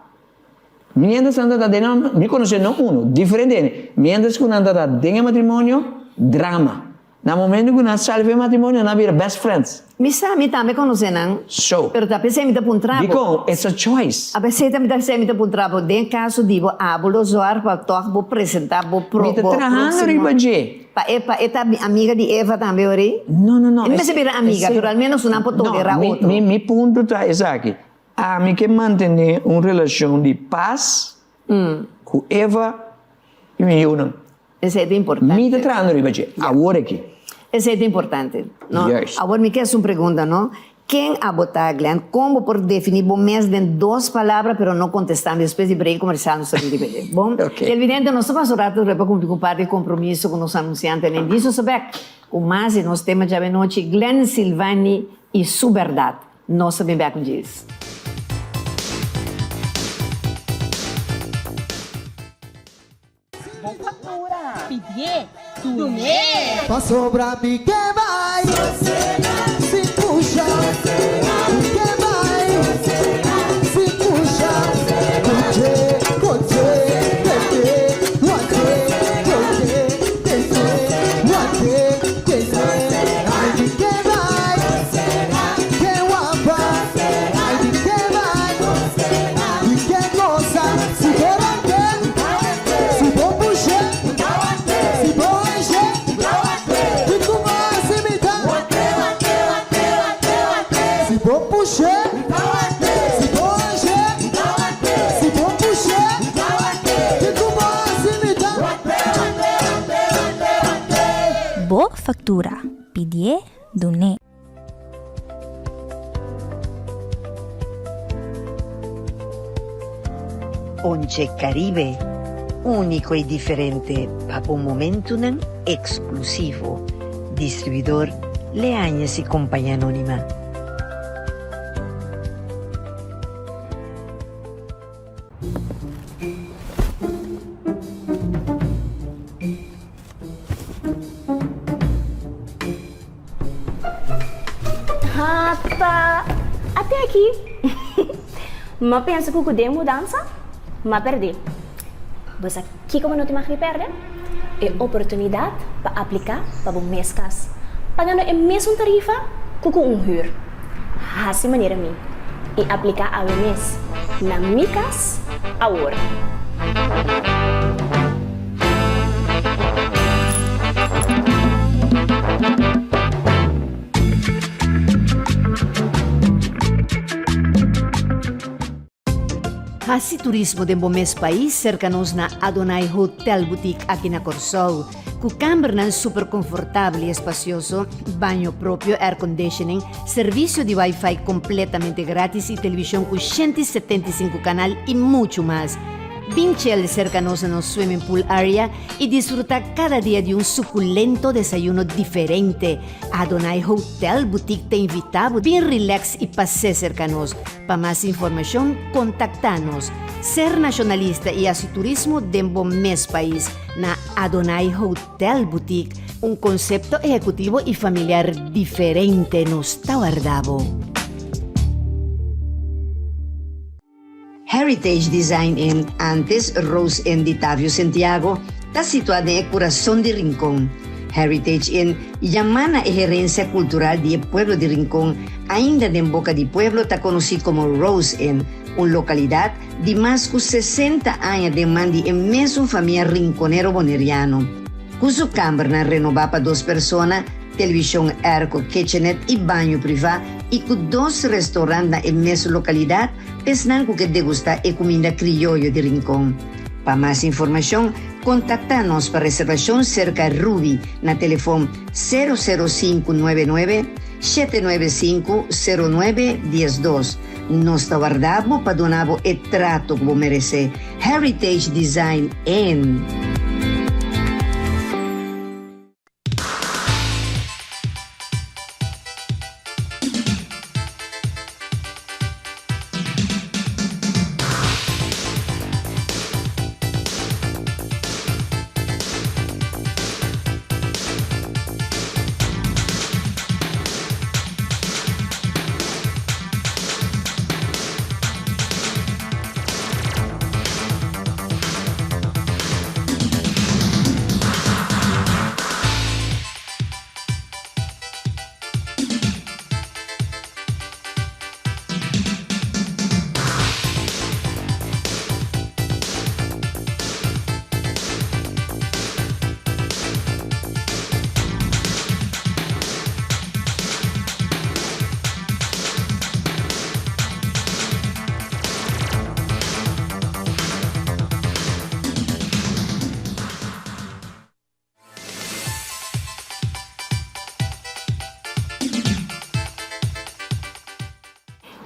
mientras nan ta ta den nan mi konosé no uno diferente hende mientras ku nan ta ta den e matrimonio drama. Na momento ku nan sali for e matrimonio nan a bira best friends. Mi sa, mi tambe konosé nan. So. Pero ta p'esei mi ta puntra bo. Dikon? It's a choice. A p'esei ta mi ta p'esei mi ta puntra bo. Den kaso di bo abo lo zòrg pa tòg bo presentá bo pro Mi ta bo trahando próksimo. riba dje. Pa e pa e ta amiga di Eva tambe ori? No, no, no. E no mester bira amiga, pero al ménos nan por tolerá No, mi otro. mi mi punto ta esaki. Ami ke mantené un relashon di pas ku Eva i mi yunan. Esei ta importante. Mi ta trahando riba dje, awor aki. Esei ta importante, no? Juist. Awor mi ke hasi un pregunta, no? Ken abo ta, Glenn? Kon bo por defini bo mes den dos palabra, pero no kontestá mi despues di break komersial nos ta bin riba dje. Bon? Ok. Televidente, nos ta pasa un rato pa kumpli ku un par di kompromiso ku nos anunsiantenan. Diso sa bek ku mas di nos tema djawe nochi, Glenn Silvani i su bèrdat. Nos ta bin bek un djis. Bo factura, pidié, dun'é! Pasobra mi ke bai sin pusha Mi ke bai sin pusha Koche, koche, tete, wante, koche, tete, wante, tete Ai mi ke bai, ke wapa Ai mi ke bai, mi ke gosa Si bo rante Si bo pushe, si bo hanshe, kiko bo hasi mi ta? Si bo pushe, si bo hanshe, si bo pushe, kiko bo hasi mi ta? Bo factura, pidié, dun'é. Onche Caribe, úniko i diferente pa bo momentunan eksklusivo. Distribuidor Leañez y Compañía Anónima. Hata, ate aki. M'a pensa ku ku den mudansa, m'a pèrdè. Bo sa kiko bo no tin mag di pèrdè? E oportunidat pa apliká pa bo mes kas, pagando e mesun tarifa ku ku un hür. Hasi manera mi i apliká awe mes na Mi Kas Awor. Hasi turismo den bo mes pais serka nos na Adonai Hotel Boutique aki na Kòrsou. Ku kambernan super konfortabel i espasioso, baño propio, airconditioning, servisio di wifi kompletamente gratis i televishon ku 175 kanal i muchu mas. Bin chel serka nos na nos swimming pool area i disfrutá kada dia di un sukulento desayuno diferente. Adonai Hotel Boutique ta invitá bo bin relax i pas'é serka nos. Pa mas informashon kontaktá nos. Ser nashonalista i hasi turismo den bo mes pais na Adonai Hotel Boutique, un konsepto ehekutivo i familiar diferente nos ta warda bo. Heritage Design Inn, antes Rose Inn di Tavio Sentiago, ta situá den e kurason di Rincon. Heritage Inn yamá na e herensia kultural di e pueblo di Rincon, ainda den boka di pueblo ta konosí komo Rose Inn, un lokalidat di mas ku 60 aña den man di e mesun famia rinconero boneriano. Ku su kambernan renobá pa dos persona, televishon airco, kitchenette i baño privá i ku dos restaurant na e mesun lokalidat, Esnan ku ke degustá e kuminda krioyo di Rincon. Pa mas informashon, kontaktá nos pa reservashon serka Ruby na telefon sero sero sinku nuebe nuebe, shete nuebe sinku, sero nuebe, diesdos. Nos ta warda bo pa duna bo e trato ku bo meresé. Heritage Design Inn.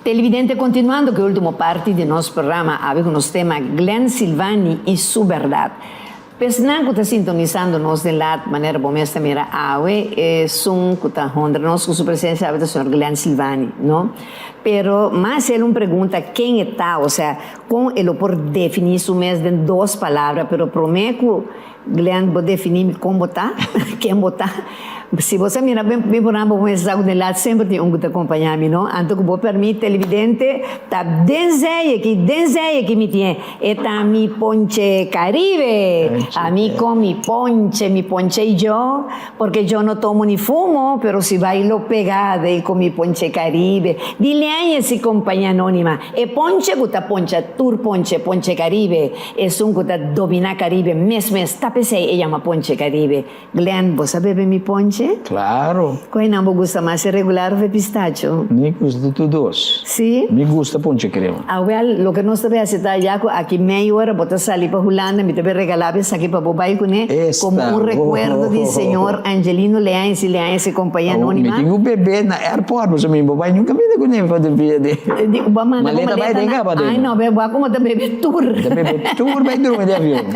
Televidente continuando cu e ultimo parti di nos programa awe cu nos tema Glenn Silvani y su berdad. Pesnan cu ta sintonisando nos den laat manera bo mes ta mira awe esun cu ta honra nos cu su presencia awe ta señor Glenn Silvani no. Pero mas el un pregunta ken e ta osea con e lo por defini su mes den dos palabra pero prome cu Glenn, bo definí mi kon bo ta, ken bo ta. Si bo sa mira ben ben por nan bo mester sa ku den lat semper tin un ku ta kompañá mi, no? Anto ku bo pèrmit televidente ta den zeye ki den zeye ki mi tin e ta mi ponche Caribe. Ami kon mi ponche, mi ponche i yo, porque yo no tomo ni fumo, pero si bailo pegado i kon mi ponche Caribe. Di Leañez i Compañía Anónima, e ponche ku ta poncha tur ponche, ponche Caribe. Esun ku ta dominá Karibe mes mes ta p'esei e yama Ponche Karibe. Glenn, bo sa bebe mi ponche? Claro. Kua nan bo gusta mas, e regular of e pistacho? Mi gusta tur dos. Sí? Mi gusta ponche krema. Awel, loke nos ta bai hasi ta ya ku aki mei ora bo ta sali pa Hulanda, mi ta bai regalá bo esaki pa bo bai kuné komo un rekuerdo di señor Angelino Leañez y Leañez y Compañía Anónima. Mi tin ku bebe na airport, pasobra mi bo bai nunka bini kuné pa di via di. Di bo a manda bo Maleta bai maleta den na kaba Ai den. no be bo a como ta bebe tur. Ta bebe tur bai drumi den avion.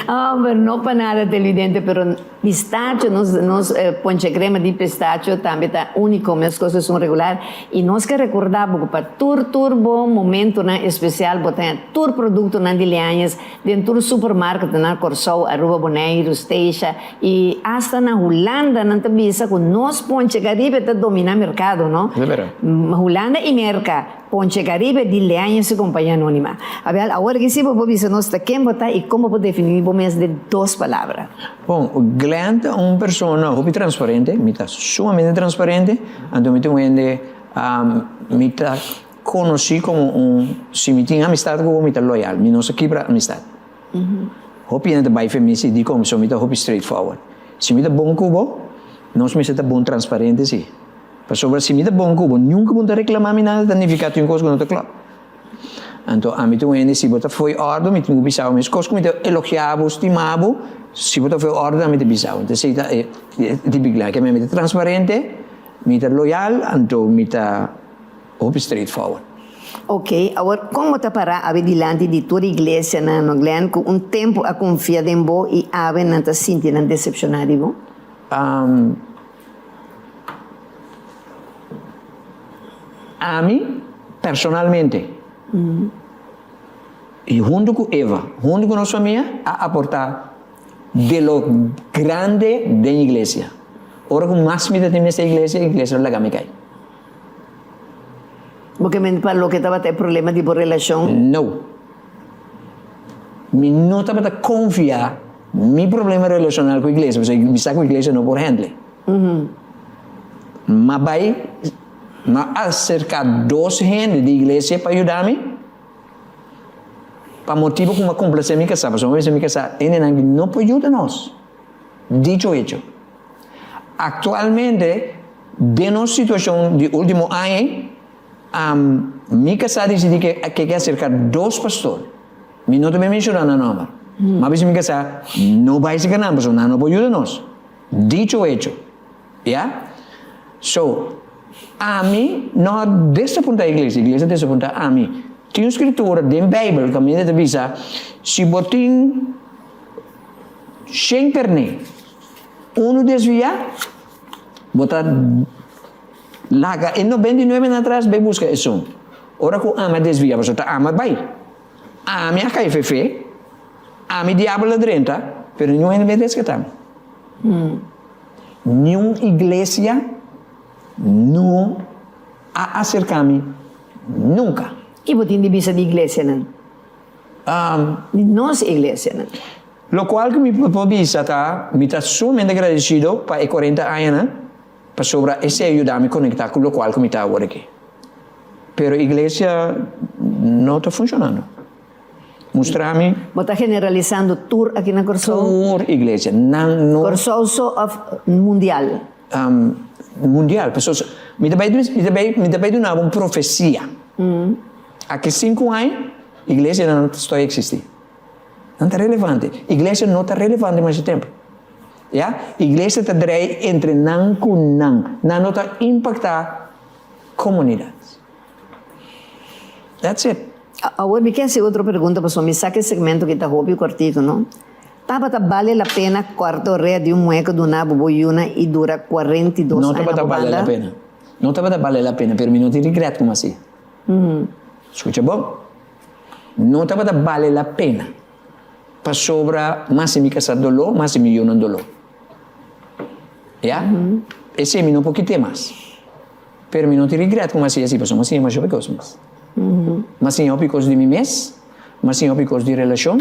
Homber no pa nada televidente pero pistacho nos nos ponche crema di pistacho tambe ta unico mescos esun regular y nos ke recorda bo cu pa tur tur bo momentonan especial bo ta haña tur productonan di Leañez den tur supermarketnan Corsou, Aruba, Boneiru, Statia Y hasta na Hulanda nan ta bisa cu nos ponche Caribe ta domina mercado, no? De bera. Hulanda y Merca, ponche Caribe di Leaño su compañia anonima. Abel, awor aki si bo por bisa nos ta ken bo ta y con bo por defini bo mes den dos palabra. Bon, Glenn ta un persona hopi transparente, mi ta sumamente transparente, anto mi ta un hende, mi ta conoci como un, si mi tin amistad cu bo mi ta loyal, mi no sa kibra amistad. Hopi hende ta bai fe mi si dikon so mi ta hopi straight forward. Si mi ta bon ku bo, nos mester ta bon transparente si. Pasobra si mi ta bon ku bo, nunka bo no ta reklama mi nada ta nifiká tin un kos ku no ta klòp. Anto ami ta un hende si bo ta fo'i òrdu mi tin ku bisa bo meskos ku mi ta elogiá bo, stima bo, si bo ta fo'i òrdu ami ta bisa bo. Entonces esei ta e típiko ke mi ta transparente, mi ta loyal, anto mi ta. Hopi straight forward. Ok, awor kon bo ta pará awe dilanti di tur iglesianan no Glenn ku un tempu a konfia den bo i awe nan ta sinti nan desepshoná di bo? Ami personalmente i huntu ku Eva, huntu ku nos famia a aportá de lo grande den iglesia. Ora ku mas mi ta tin mester iglesia, iglesia lo laga mi kai. Bo ke mende pa loke tabata e problema di bo relashon? No. Mi no tabata konfia mi problema relashonal ku iglesia, pasobra mi sa ku iglesia no por handle. M'a bai, m'a aserká dos hende di iglesia pa yuda mi, pa motibu ku m'a komplasé mi kasá, pasobra m'a bisa mi kasá, hendenan no por yuda nos. Dicho hecho. Aktualmente, den nos situashon di último aña, mi kasá disidí ke ke aserká dos pastor. Mi no ta bin menshoná nan nòmber. M'a bisa mi kasá, no bai serka nan pasobra nan no por yuda nos. Dicho hecho. Ya? So, ami no a desapuntá iglesia, iglesia a desapuntá ami. Tin un skritura den Beibel kaminda ta bisa, si bo tin shen karné, Unu desviá, bo ta laga e 99 nan atras bai buska esun. Ora ku ami a desviá, pasobra ta ami a bai. Ami a kai fefe, ami diabel a drenta, pero niun hende bai reskatá mi. Niun iglesia no a aserká mi nunka. Ki bo tin di bisa di iglesianan? Di nos iglesianan. Locual cu mi por bisa ta, mi ta sumamente agradecido pa e cuarenta añanan, pasobra esey a yuda mi conecta cu locual cu mi ta awor aki. Pero iglesia no ta funcionando. Mustra mi. Bo ta generalisando tur aki na Corsou? Tur iglesia. Nan no. Corsou so of mundial? Mundial. Pasobra mi ta bay, mi ta bay, mi ta bay duna bo un profecia. Aki cinco aña, iglesianan no ta stoi existi. Nan ta relevante. Iglesia no ta relevante masha tempu. Ya? Iglesia ta drei entre nan ku nan. Nan no ta impaktá komunidat. That's it. Awor mi ke hasi otro pregunta pasobra mi sa ku e segmento aki ta hopi kortito, no? Tabata bale la pena kòrta orea di un muhé ku duna bo bo yuna i dura 42 No aña na tabata bo bale la banda? pena. No tabata bale la pena, pero mi no tin regret kuma así. Skucha bon. No tabata bale la pena. Pasobra mas si mi kasá doló, mas si mi yunan doló. Ya? Esei mi no por kit'é mas. Pero mi no tin regret ku mi a hasi así, pasobra mi a siña masha hopi kos mes. Mi a siña hopi kos di mi mes, mi a siña hopi kos di relashon,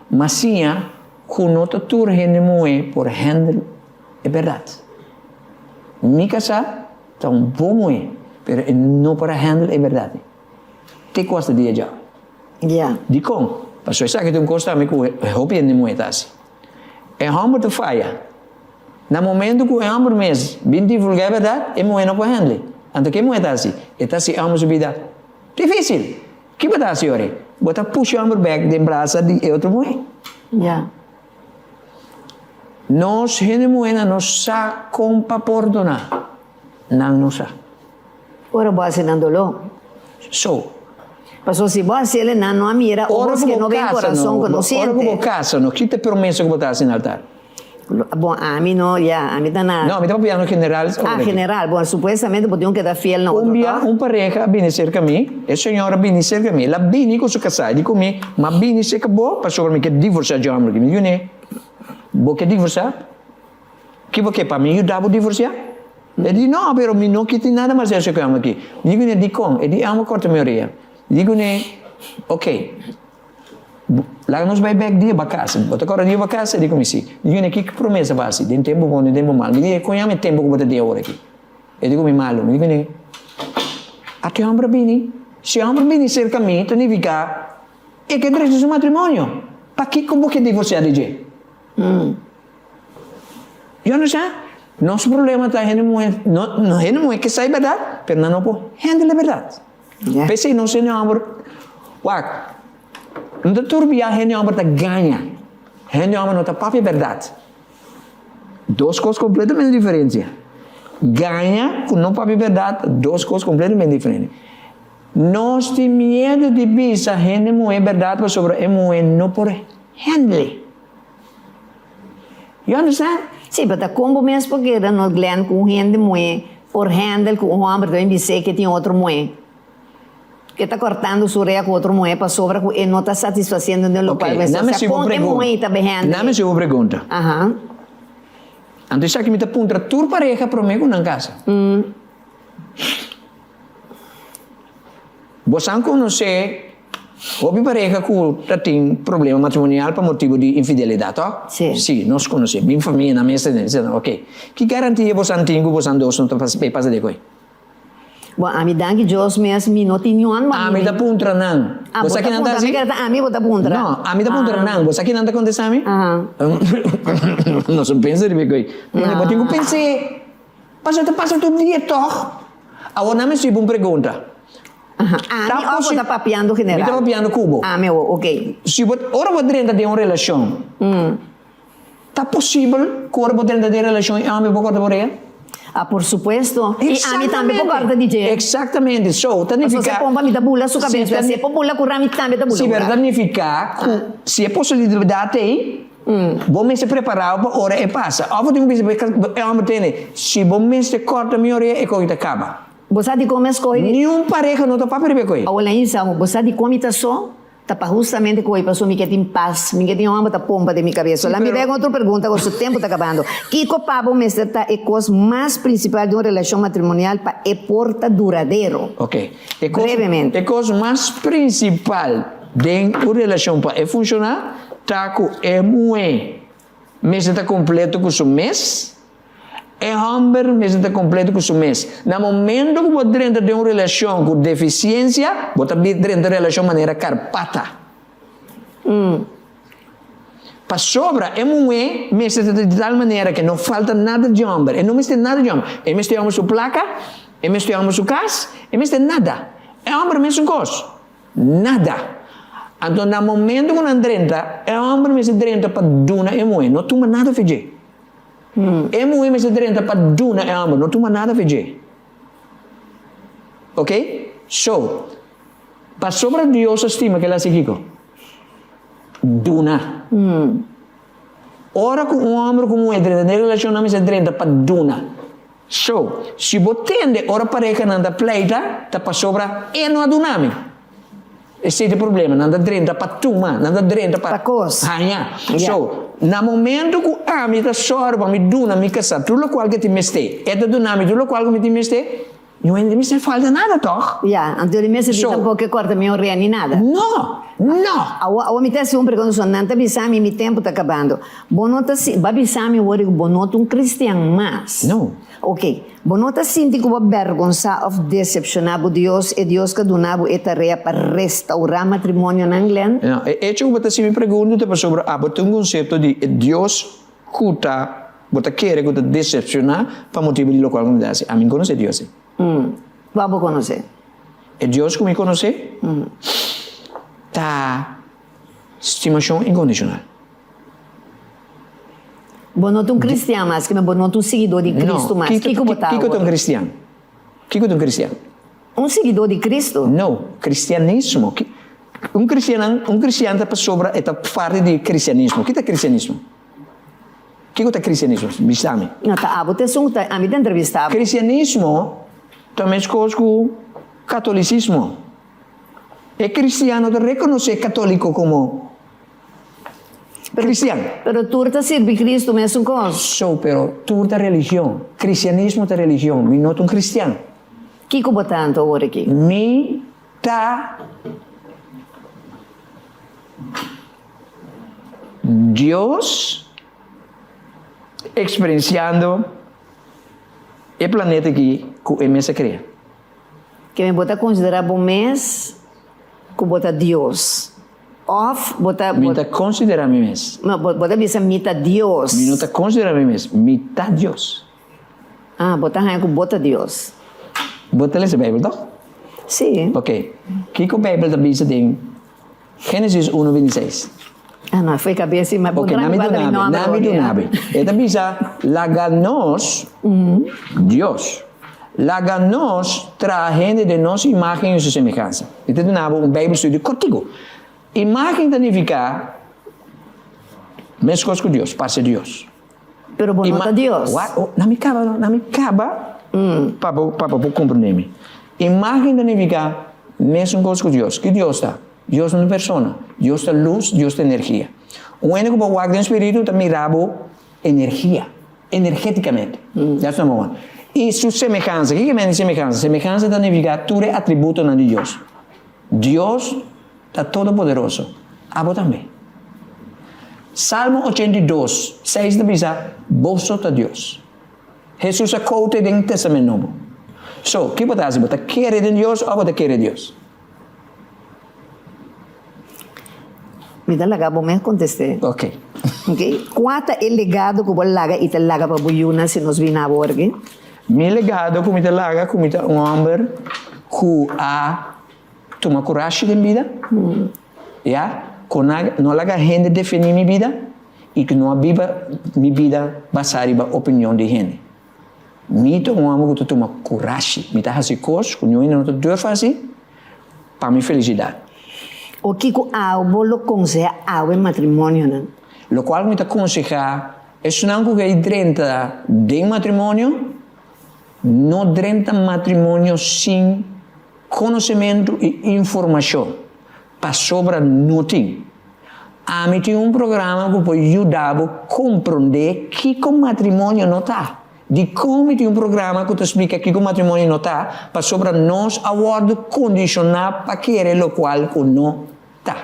mi a siña ku no ta tur hende muhé por handle e bèrdat. Mi kasá ta un bon muhé, pero e no por a handle e bèrdat. Te ku asta dia djawe. Ya. Dikon? Pasobra esaki ta un kos tambe ku hopi hende muhé ta hasi. E hòmber ta faya. Na momento ku e hòmber mes bin divulgá e bèrdat, e muhé no por hèndel. Anto ke e muhé ta hasi? E ta hasi e hòmber su bida difísil. Ki bo ta hasi ora? Bo ta pusha e hòmber bèk den brasa di e otro muhé. Ya. Nos hende muhénan no sa kon pa pordoná. Nan no sa. Ora bo hasi nan doló. So. Pasobra si bo hasi el nan no a mira ojos ke no ven korason ku no siente. Ora ku bo kasa no, ki ta e promesa ku bo ta hasi na altar? Bon, ami no, ya, ami ta na. No, ami ta papiando general. Ah, general. Bon, supuestamente bo tin ku keda fiel na otro, Un bia tòg? un pareha a bini serka mi, e señora a bini serka mi, el a bini ku su kasá, e di ku mi, M'a bini serka bo pasobra mi ke divorsiá dje hòmber aki. Mi di kuné, Bo ke divorsiá? Ki bo ke pa mi yuda bo divorsiá? E di, No, pero mi no ke tin nada mas esei ku e hòmber aki. Mi di kuné, Dikon? E di, E hòmber kòrta mi orea. Mi di kuné, Ok, laga nos bai bèk dia bo a kasa. Bo ta kòrda dia bo a kasa? E di ku mi, Si. Mi di kuné, Kiko promesa bo a hasi? Den tempu bon i tempu mal. Mi di, Kon yama e tempu ku bo ta den awor aki? E di ku mi, Malu. Mi di kuné, Ata e hòmber a bini. Si e hòmber bini serka mi, ta nifiká e ke drecha su matrimonio. Pakiko bo ke divorsiá di dje? You understand? Nos problema ta hende muhe, no, no hende muhe ke sa e bèrdat, pero nan no por handle e bèrdat. Yeah. P'esei nos hende hòmber, wak, no ta tur bia hende hòmber ta gaña. Hende hòmber no ta papia bèrdat. Dos kos kompletamente diferente. Gaña ku no papia bèrdat, dos kos kompletamente diferente. Nos tin miedu di bisa hende muhe bèrdat pasobra e muhe no por handle. You understand? Sí, pero ta kon bo mes por keda no Glenn ku un hende muhé por handle ku un hòmber ta bin bis'é ke tin otro muhé ke ta kòrtando su rea ku otro muhé pasobra ku e no ta satisfasiendo den lokual Ok, ku e name sa. si bo Kon e muhé ta be handle? Name si bo pregunta. Aha. Anto esaki mi ta puntra tur pareha promé ku nan kasa. Bosan konosé hopi pareha ku ta tin problema matrimonial pa motibu di infidelidat, tòg? Sí. Sí, nos konosé. Bin famia nan mes ta den. Oke. Ki garantia bosan tin ku bosan dos no ta bai pasa di akoi? Bon, ami danki Dios mes mi no tin niun ma Ami ta puntra nan. Ah, bo Bo sa ta ki nan ta puntra. hasi? Mi kere ta ami bo ta puntra. No, ami ta puntra Ah. nan. Bo sa ki nan ta kontestá mi? Aha. Nos no pensa riba e koi. Bo tin ku pens'é. Pasobra ta pasa tur dia tòg. Awor nan mi hasibo un pregunta. Aha, ami òf bo ta papiando general? Mi ta papiando ku bo. Ami awor, ok. Si bo, ora bo drenta den un relashon, ta posibel ku ora bo drenta den relashon e hòmber por kòrta bo orea? Ah, por supuesto. I ami tambe por kòrta di dje. Eksaktamente. So, ta nifiká. Pasobra si e pompa mi ta bula su kabes, pero si e por bula ku rami tambe ta bula ku rami. Si, pero ta nifiká ku si e posibilidat ei, Bo mester prepará pa ora e pasa. Òf bo tin ku bisa bo e hòmber tene, si bo mester kòrta mi orea e koki ta kaba. Bo sa dikon mi a skohe di. Niun pareha no ta papia riba e koki. Awor Laisa, bo sa dikon mi ta so? Ta pa hustamente koki pasobra mi ke tin pas. Mi ke tin hòmber ta pompa den mi kabes. So, laat mi bai ku otro pregunta ku su tempu ta kabando. Kiko pa bo mester ta e kos mas prinsipal di un relashon matrimonial pa e por ta duradero? Ok. E kos, Brevemente. e kos mas prinsipal den un relashon pa e funshoná Ta ku e muhé mester ta kompleto ku su mes, e hòmber mester ta kompleto ku su mes. Na momento ku bo drenta den un relashon ku defisiensia, bo ta drenta relashon manera karpata. Pasobra e muhé mester ta di tal manera ku no falta nada di hòmber, e no mester nada di hòmber. E mester hòmber su plaka, e mester hòmber su kas, e mester nada. E hòmber mesun kos. Nada. Anto na momento ku nan drenta, e hòmber mester drenta pa duna e muhé, no tuma nada fe dje. E muhé mester drenta pa duna e hòmber, no tuma nada fe dje. Ok? So, Pasobra Dios a stima ku el a hasi kiko? Duna. Ora ku un hòmber ku un muhé drenta den relashon nan mester drenta pa duna. So, si bo tende ora parehanan ta pleita, ta pasobra e no a duna mi. Esei ta e problema, nan ta drenta pa tuma, nan ta drenta pa Pa kos. haña. So, na momento ku ami ta sòru pa mi duna mi kasá tur lokual ku e tin mester, e ta duna mi tur lokual ku mi tin mester, Yo hende mester falta nada toch? Ya, anto di mester di tampoco e corta mi orea ni nada. No! No! Awo, awo mi ta haci un pregunta so, nan ta bisa mi, mi tempo ta cabando. Bo no ta si, bo a bisa mi wor cu bo no ta un cristian mas. No. Ok, bo no ta sinti cu bo a bergonsa of decepciona bo Dios, e Dios cu a duna bo e tarea pa restaura matrimonionan, Glenn? No, e hecho cu bo ta haci mi pregunta ta pasobra abo tin un concepto di e Dios Ku ta bo ta kere ku ta desepshoná pa motibu di lokual ku mi ta hasi? Ami konosé Dios ei. Kua bo konosé? E Dios ku mi konosé ta stimashon inkondishonal. Bo no ta un kristian mas, kimen bo no ta un siguidó di Kristu mas. Kiko bo ta awor? Kiko ta un kristian? Kiko ta un kristian? Un siguidó di Kristu. No, kristianismo. Un kristianan, un kristian ta pasobra e ta parti di kristianismo. Ki ta kristianismo? Kiko ta kristianismo? Bisa mi. No, ta abo ta esun ku ta, ami ta entrevistá bo. Kristianismo ta meskos ku katolisismo. E kristian no ta rekonosé katoliko komo kristian. Pero tur ta sirbi Kristu mesun kos. So, pero tur ta religion. Kristianismo ta religion. Mi no ta un kristian. Kiko bo ta anto awor aki? Mi ta Dios experienciando e planeta aki cu e mes a crea. Keme bo ta considera bo mes cu bo ta Dios? Of bo ta. Mi ta considera mi mes. No, bo ta bisa mi ta Dios. Mi no ta considera mi mes, mi ta Dios. Ah, bo ta haña ku bo ta Dios. Bo ta lesa Bijbel, toch? Sí. Ok. Kiko Bijbel ta bisa den Génesis uno bintiseis? Ah, no, foi kabes si, ma Ok, nami dunabi, nami dunabi. E ta bisa, laga nos, Dios, laga nos traha hende den nos imagen i su semehansa. Mi ta duna bo un Bijbelstudie kortiku. Imagen ta nifiká meskos ku Dios, parse Dios. Pero bo no ta Dios. Wak, oh, na mi kaba no, na mi kaba pa bo, pa bo por komprendé mi. Imágen ta nifiká mesun kos ku Dios. Ki Dios ta? Dios no ta un persona. Dios ta lus, Dios ta energia. Un hende ku por wak den spiritu ta mira bo energia, energétikamente. That's number one. I su semehansa, kiko mende semehansa? Semehansa ta nifiká tur e atributonan di Dios. Dios ta todopoderoso, abo tambe. Salmo 82, 6 ta bisa, Boso ta Dios. Hesus a koute den Testament Nobo. So, ki bo ta hasi? Bo ta kere den Dios òf bo ta kere Dios? Mi ta laga bo mes kontest'é. Ok. Ok. Kua ta e legado ku bo laga i ta laga pa bo yunan si nos bini awor aki? Mi legado ku mi ta laga ku mi ta un hòmber ku a Tuma kurashi den bida, ya, ku no laga hende definí mi bida i ku no a biba mi bida basá riba opinion di hende. Mi ta un hòmber ku ta tuma kurashi, mi ta hasi kos ku niun hende no ta durf hasi pa mi felisidat. O kiko abo lo konsehá awe matrimonionan? Lokual ku mi ta konsehá esnan ku ke drenta den matrimonio, no drenta matrimonio sin Konosementu i informashon, pasobra no tin. Ami tin un programa ku por yuda bo komprondé kiko matrimonio no ta. Dikon mi tin un programa ku ta splika kiko matrimonio no ta? Pasobra nos a wòrdu kondishoná pa kere lokual ku no ta.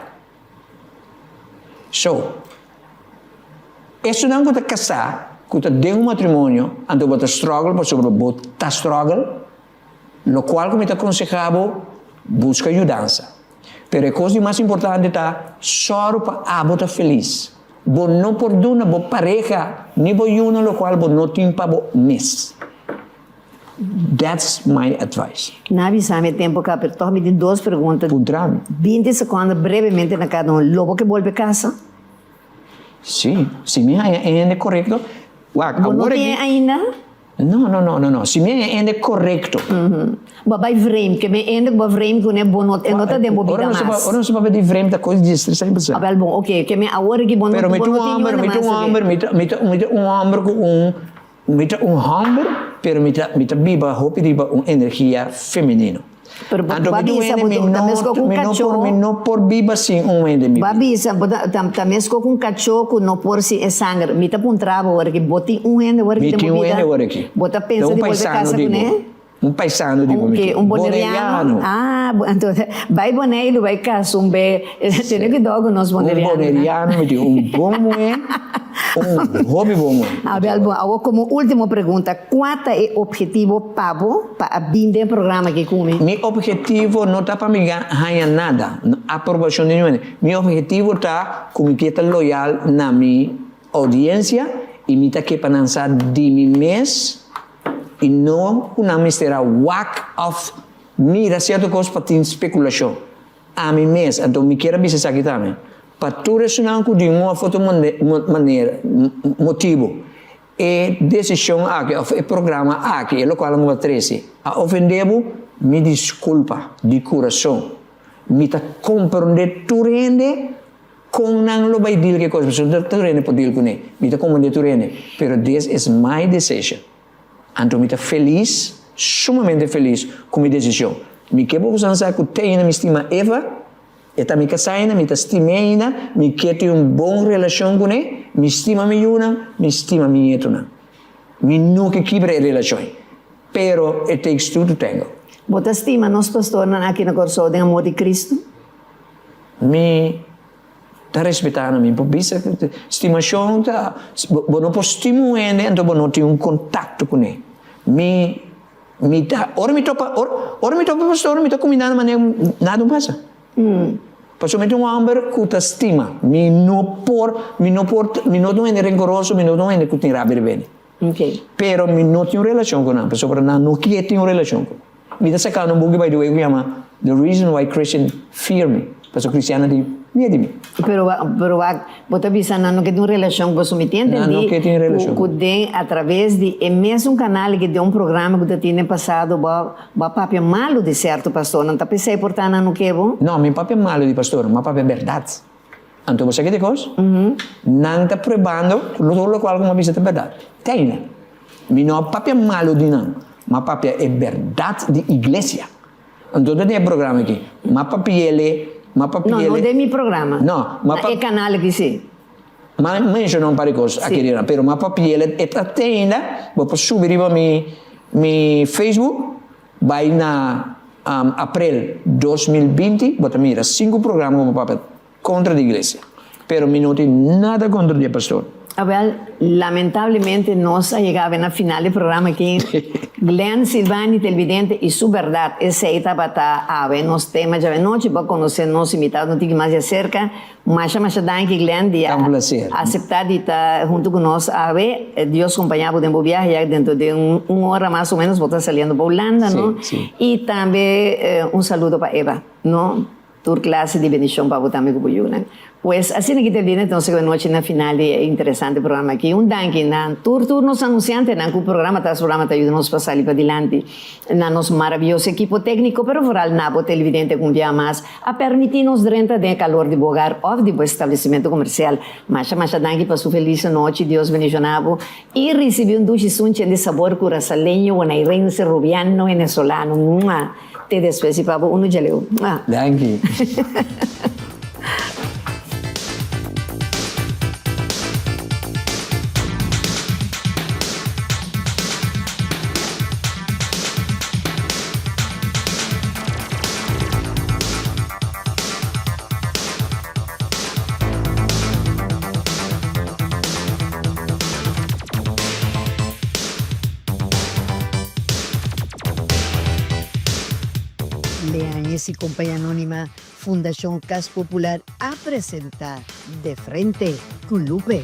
So, esunnan ku ta kasá, ku ta den un matrimonio, anto bo ta struggle pasobra bo ta struggle, Lokual ku mi ta konsehá bo, buska yudansa. Pero e kos di mas importante ta, sòru pa abo ta felis. Bo no por duna bo pareha ni bo yunan lokual bo no tin pa bo mes. That's my advice. Na bisa mi e tempu ka, pero tòg mi tin dos pregunta. Puntra mi. Binti sekonda brevemente na kada un. Lo bo ke bolbe kasa? Sí, si mi haña e hende korekto. Wak, Bo no awor tin aki. ainda? No, no, no, no, no. Si mi a hende korekto. Bo a bai vreemd, ke mi hende ku bo a vreemd kuné bo no, e no ta den bo bida mas. Ora nos ta papia di vreemd ta kos di 3 aña pasá. Abel bon, oke, ke mi awor aki bo no, Pero mi bo ta no un tin hòmber, niun mi ta un mas aki. hòmber, mi ta, mi ta, mi ta un hòmber ku un, mi ta un hòmber, pero mi ta, mi ta biba hopi riba un energia femenino. Pero bo Anto bo a mi ta un bisa hende, bo mi ta no, meskos ku un mi no por, kachó. mi no por biba sin un hende den mi Bo a bida. bisa bo ta, ta, ta meskos ku un kachó ku no por sin e sanger. Mi ta puntra bo awor aki, bo tin un hende awor aki Mi den tin bo un bida? hende awor aki. Bo ta Ta pensa un di bolbe paisano kasa di kuné? bo. Un paisano di Un ke? Un boneriano? Boneriano. Ah, anto bai Boneiru bai kasa un be, tene kuidou ku nos bonerianonan. Un boneriano mi tin un bon muhé, un hopi bon muhé. Abel, bon, awor komo ultimo pregunta, kua ta e ophetivo pa bo pa a bin den programa aki ku mi? Mi ophetivo no ta pa mi haña nada, aprobashon di niun hende. Mi ophetivo ta ku mi ke ta loyal na mi oudiensia i mi ta ke pa nan sa di mi mes. I no ku nan mester a wak òf mira sierto kos pa tin spekulashon. Ami mes, anto mi kier a bisa esaki tambe, pa tur esunnan ku di un òf otro manera, motibu, e desishon aki òf e programa aki, e lokual nan ku a trese, a ofendé bo, mi diskulpa di kurason. Mi ta komprondé tur hende kon nan lo bai deal ku e kos, pasobra tur hende por deal kuné. Mi ta komprondé tur hende, pero this is my decision. Anto mi ta felis, sumamente felis ku mi desishon. Mi ke bo kusan sa ku te ainda mi stima Eva, e ta mi kasá ainda, mi ta stim'é ainda, mi ke tin un bon relashon kuné, mi stima mi yunan, mi stima mi ñetunan. Mi no ke kibra e relashon ei, pero it takes two to tango. Bo ta stima nos pastornan aki na Kòrsou den amor di Kristu? Mi Ta respetá nan. Mi por bisa ku stimashon ta, bo no por stima un hende anto bo no tin un kontakto kuné. Mi mi ta ora mi topa ora mi topa pastor mi ta kumindá nan manera nada no pasa. Pasobra mi ta un hòmber ku ta stima. Mi no por mi no por mi no ta un hende renkoroso mi no ta un hende ku tin rabia riba hende. Pero mi no tin un relashon ku nan pasobra nan no kier tin un relashon ku mi. Mi ta saka un buki by the way ku yama The Reason Why Christian Fear Me, pasobra kristiannan tin miedu di mi. Pero pero wak, bo ta bisa nan no ke tin un relashon ku boso. Mi tin Nan no entendí ke tin ku relashon ku den a traves di e mesun kanal ke den un programa ku ta tin den pasado bo bo a papia malu di sierto pastornan. Ta p'esei por ta nan no ke bo? No, mi papia malu di pastor, mi a papia bèrdat. Anto bo sa kiko ta e kos? Nan ta pruebando ku tur lokual ku mi a bisa ta bèrdat. Te ainda. Mi no a papia malu di nan, m'a papia e bèrdat di iglesia. Anto ta den e programa aki. M'a papi'el, m'a papi'el. No, no den mi programa. No, m'a Na e kanal aki si. M'a menshona un par di kos aki riba, pero m'a papi'el e ta te ainda, bo por subi riba mi mi Facebook, bai na aprel 2020, bo ta mira sinku programa ku m'a papia. Kontra di iglesia. Pero mi no tin nada kontra di e pastor. Awel, lamentablemente nos a yega awe na final di programa aki. Glenn Silvani, televidente y su berdad. Esey tabata awe nos tema djawe nochi pa conoce nos invitado un tiki mas di acerca. Masha masha danki Glenn di Ta un placer. acepta di ta hunto cu nos awe. Dios compaña bo den bo biahe ya dentro di un ora mas o menos bo ta saliendo pa Hulanda, no? Si, si. Y tambe un saludo pa Eva, no? Tur clase di bendicion pa bo tambe cu bo yunan. Pues asina ki ta bini entonces cu e nochi na final di e interesante programa aki. Un danki na tur tur nos anunciantenan cu programa tras programa ta yuda nos pa sali padilanti, na nos maraviyoso ekipo tecnico, pero vooral na bo televidente cu un bia mas a permiti nos drenta den e calor di bo hogar of di bo establecimento comercial. Masha masha danki pa su feliz nochi. Dios bendiciona bo y ricibi un dushi sunchi di sabor curasaleño, bonairense, rubiano, venezolano. Mua! Te despues y pa bo unu djaleu. Mua! Danki. Leañez y Compañía Anónima, Fundacion Cas Popular a presenta De Frente cu Lupe.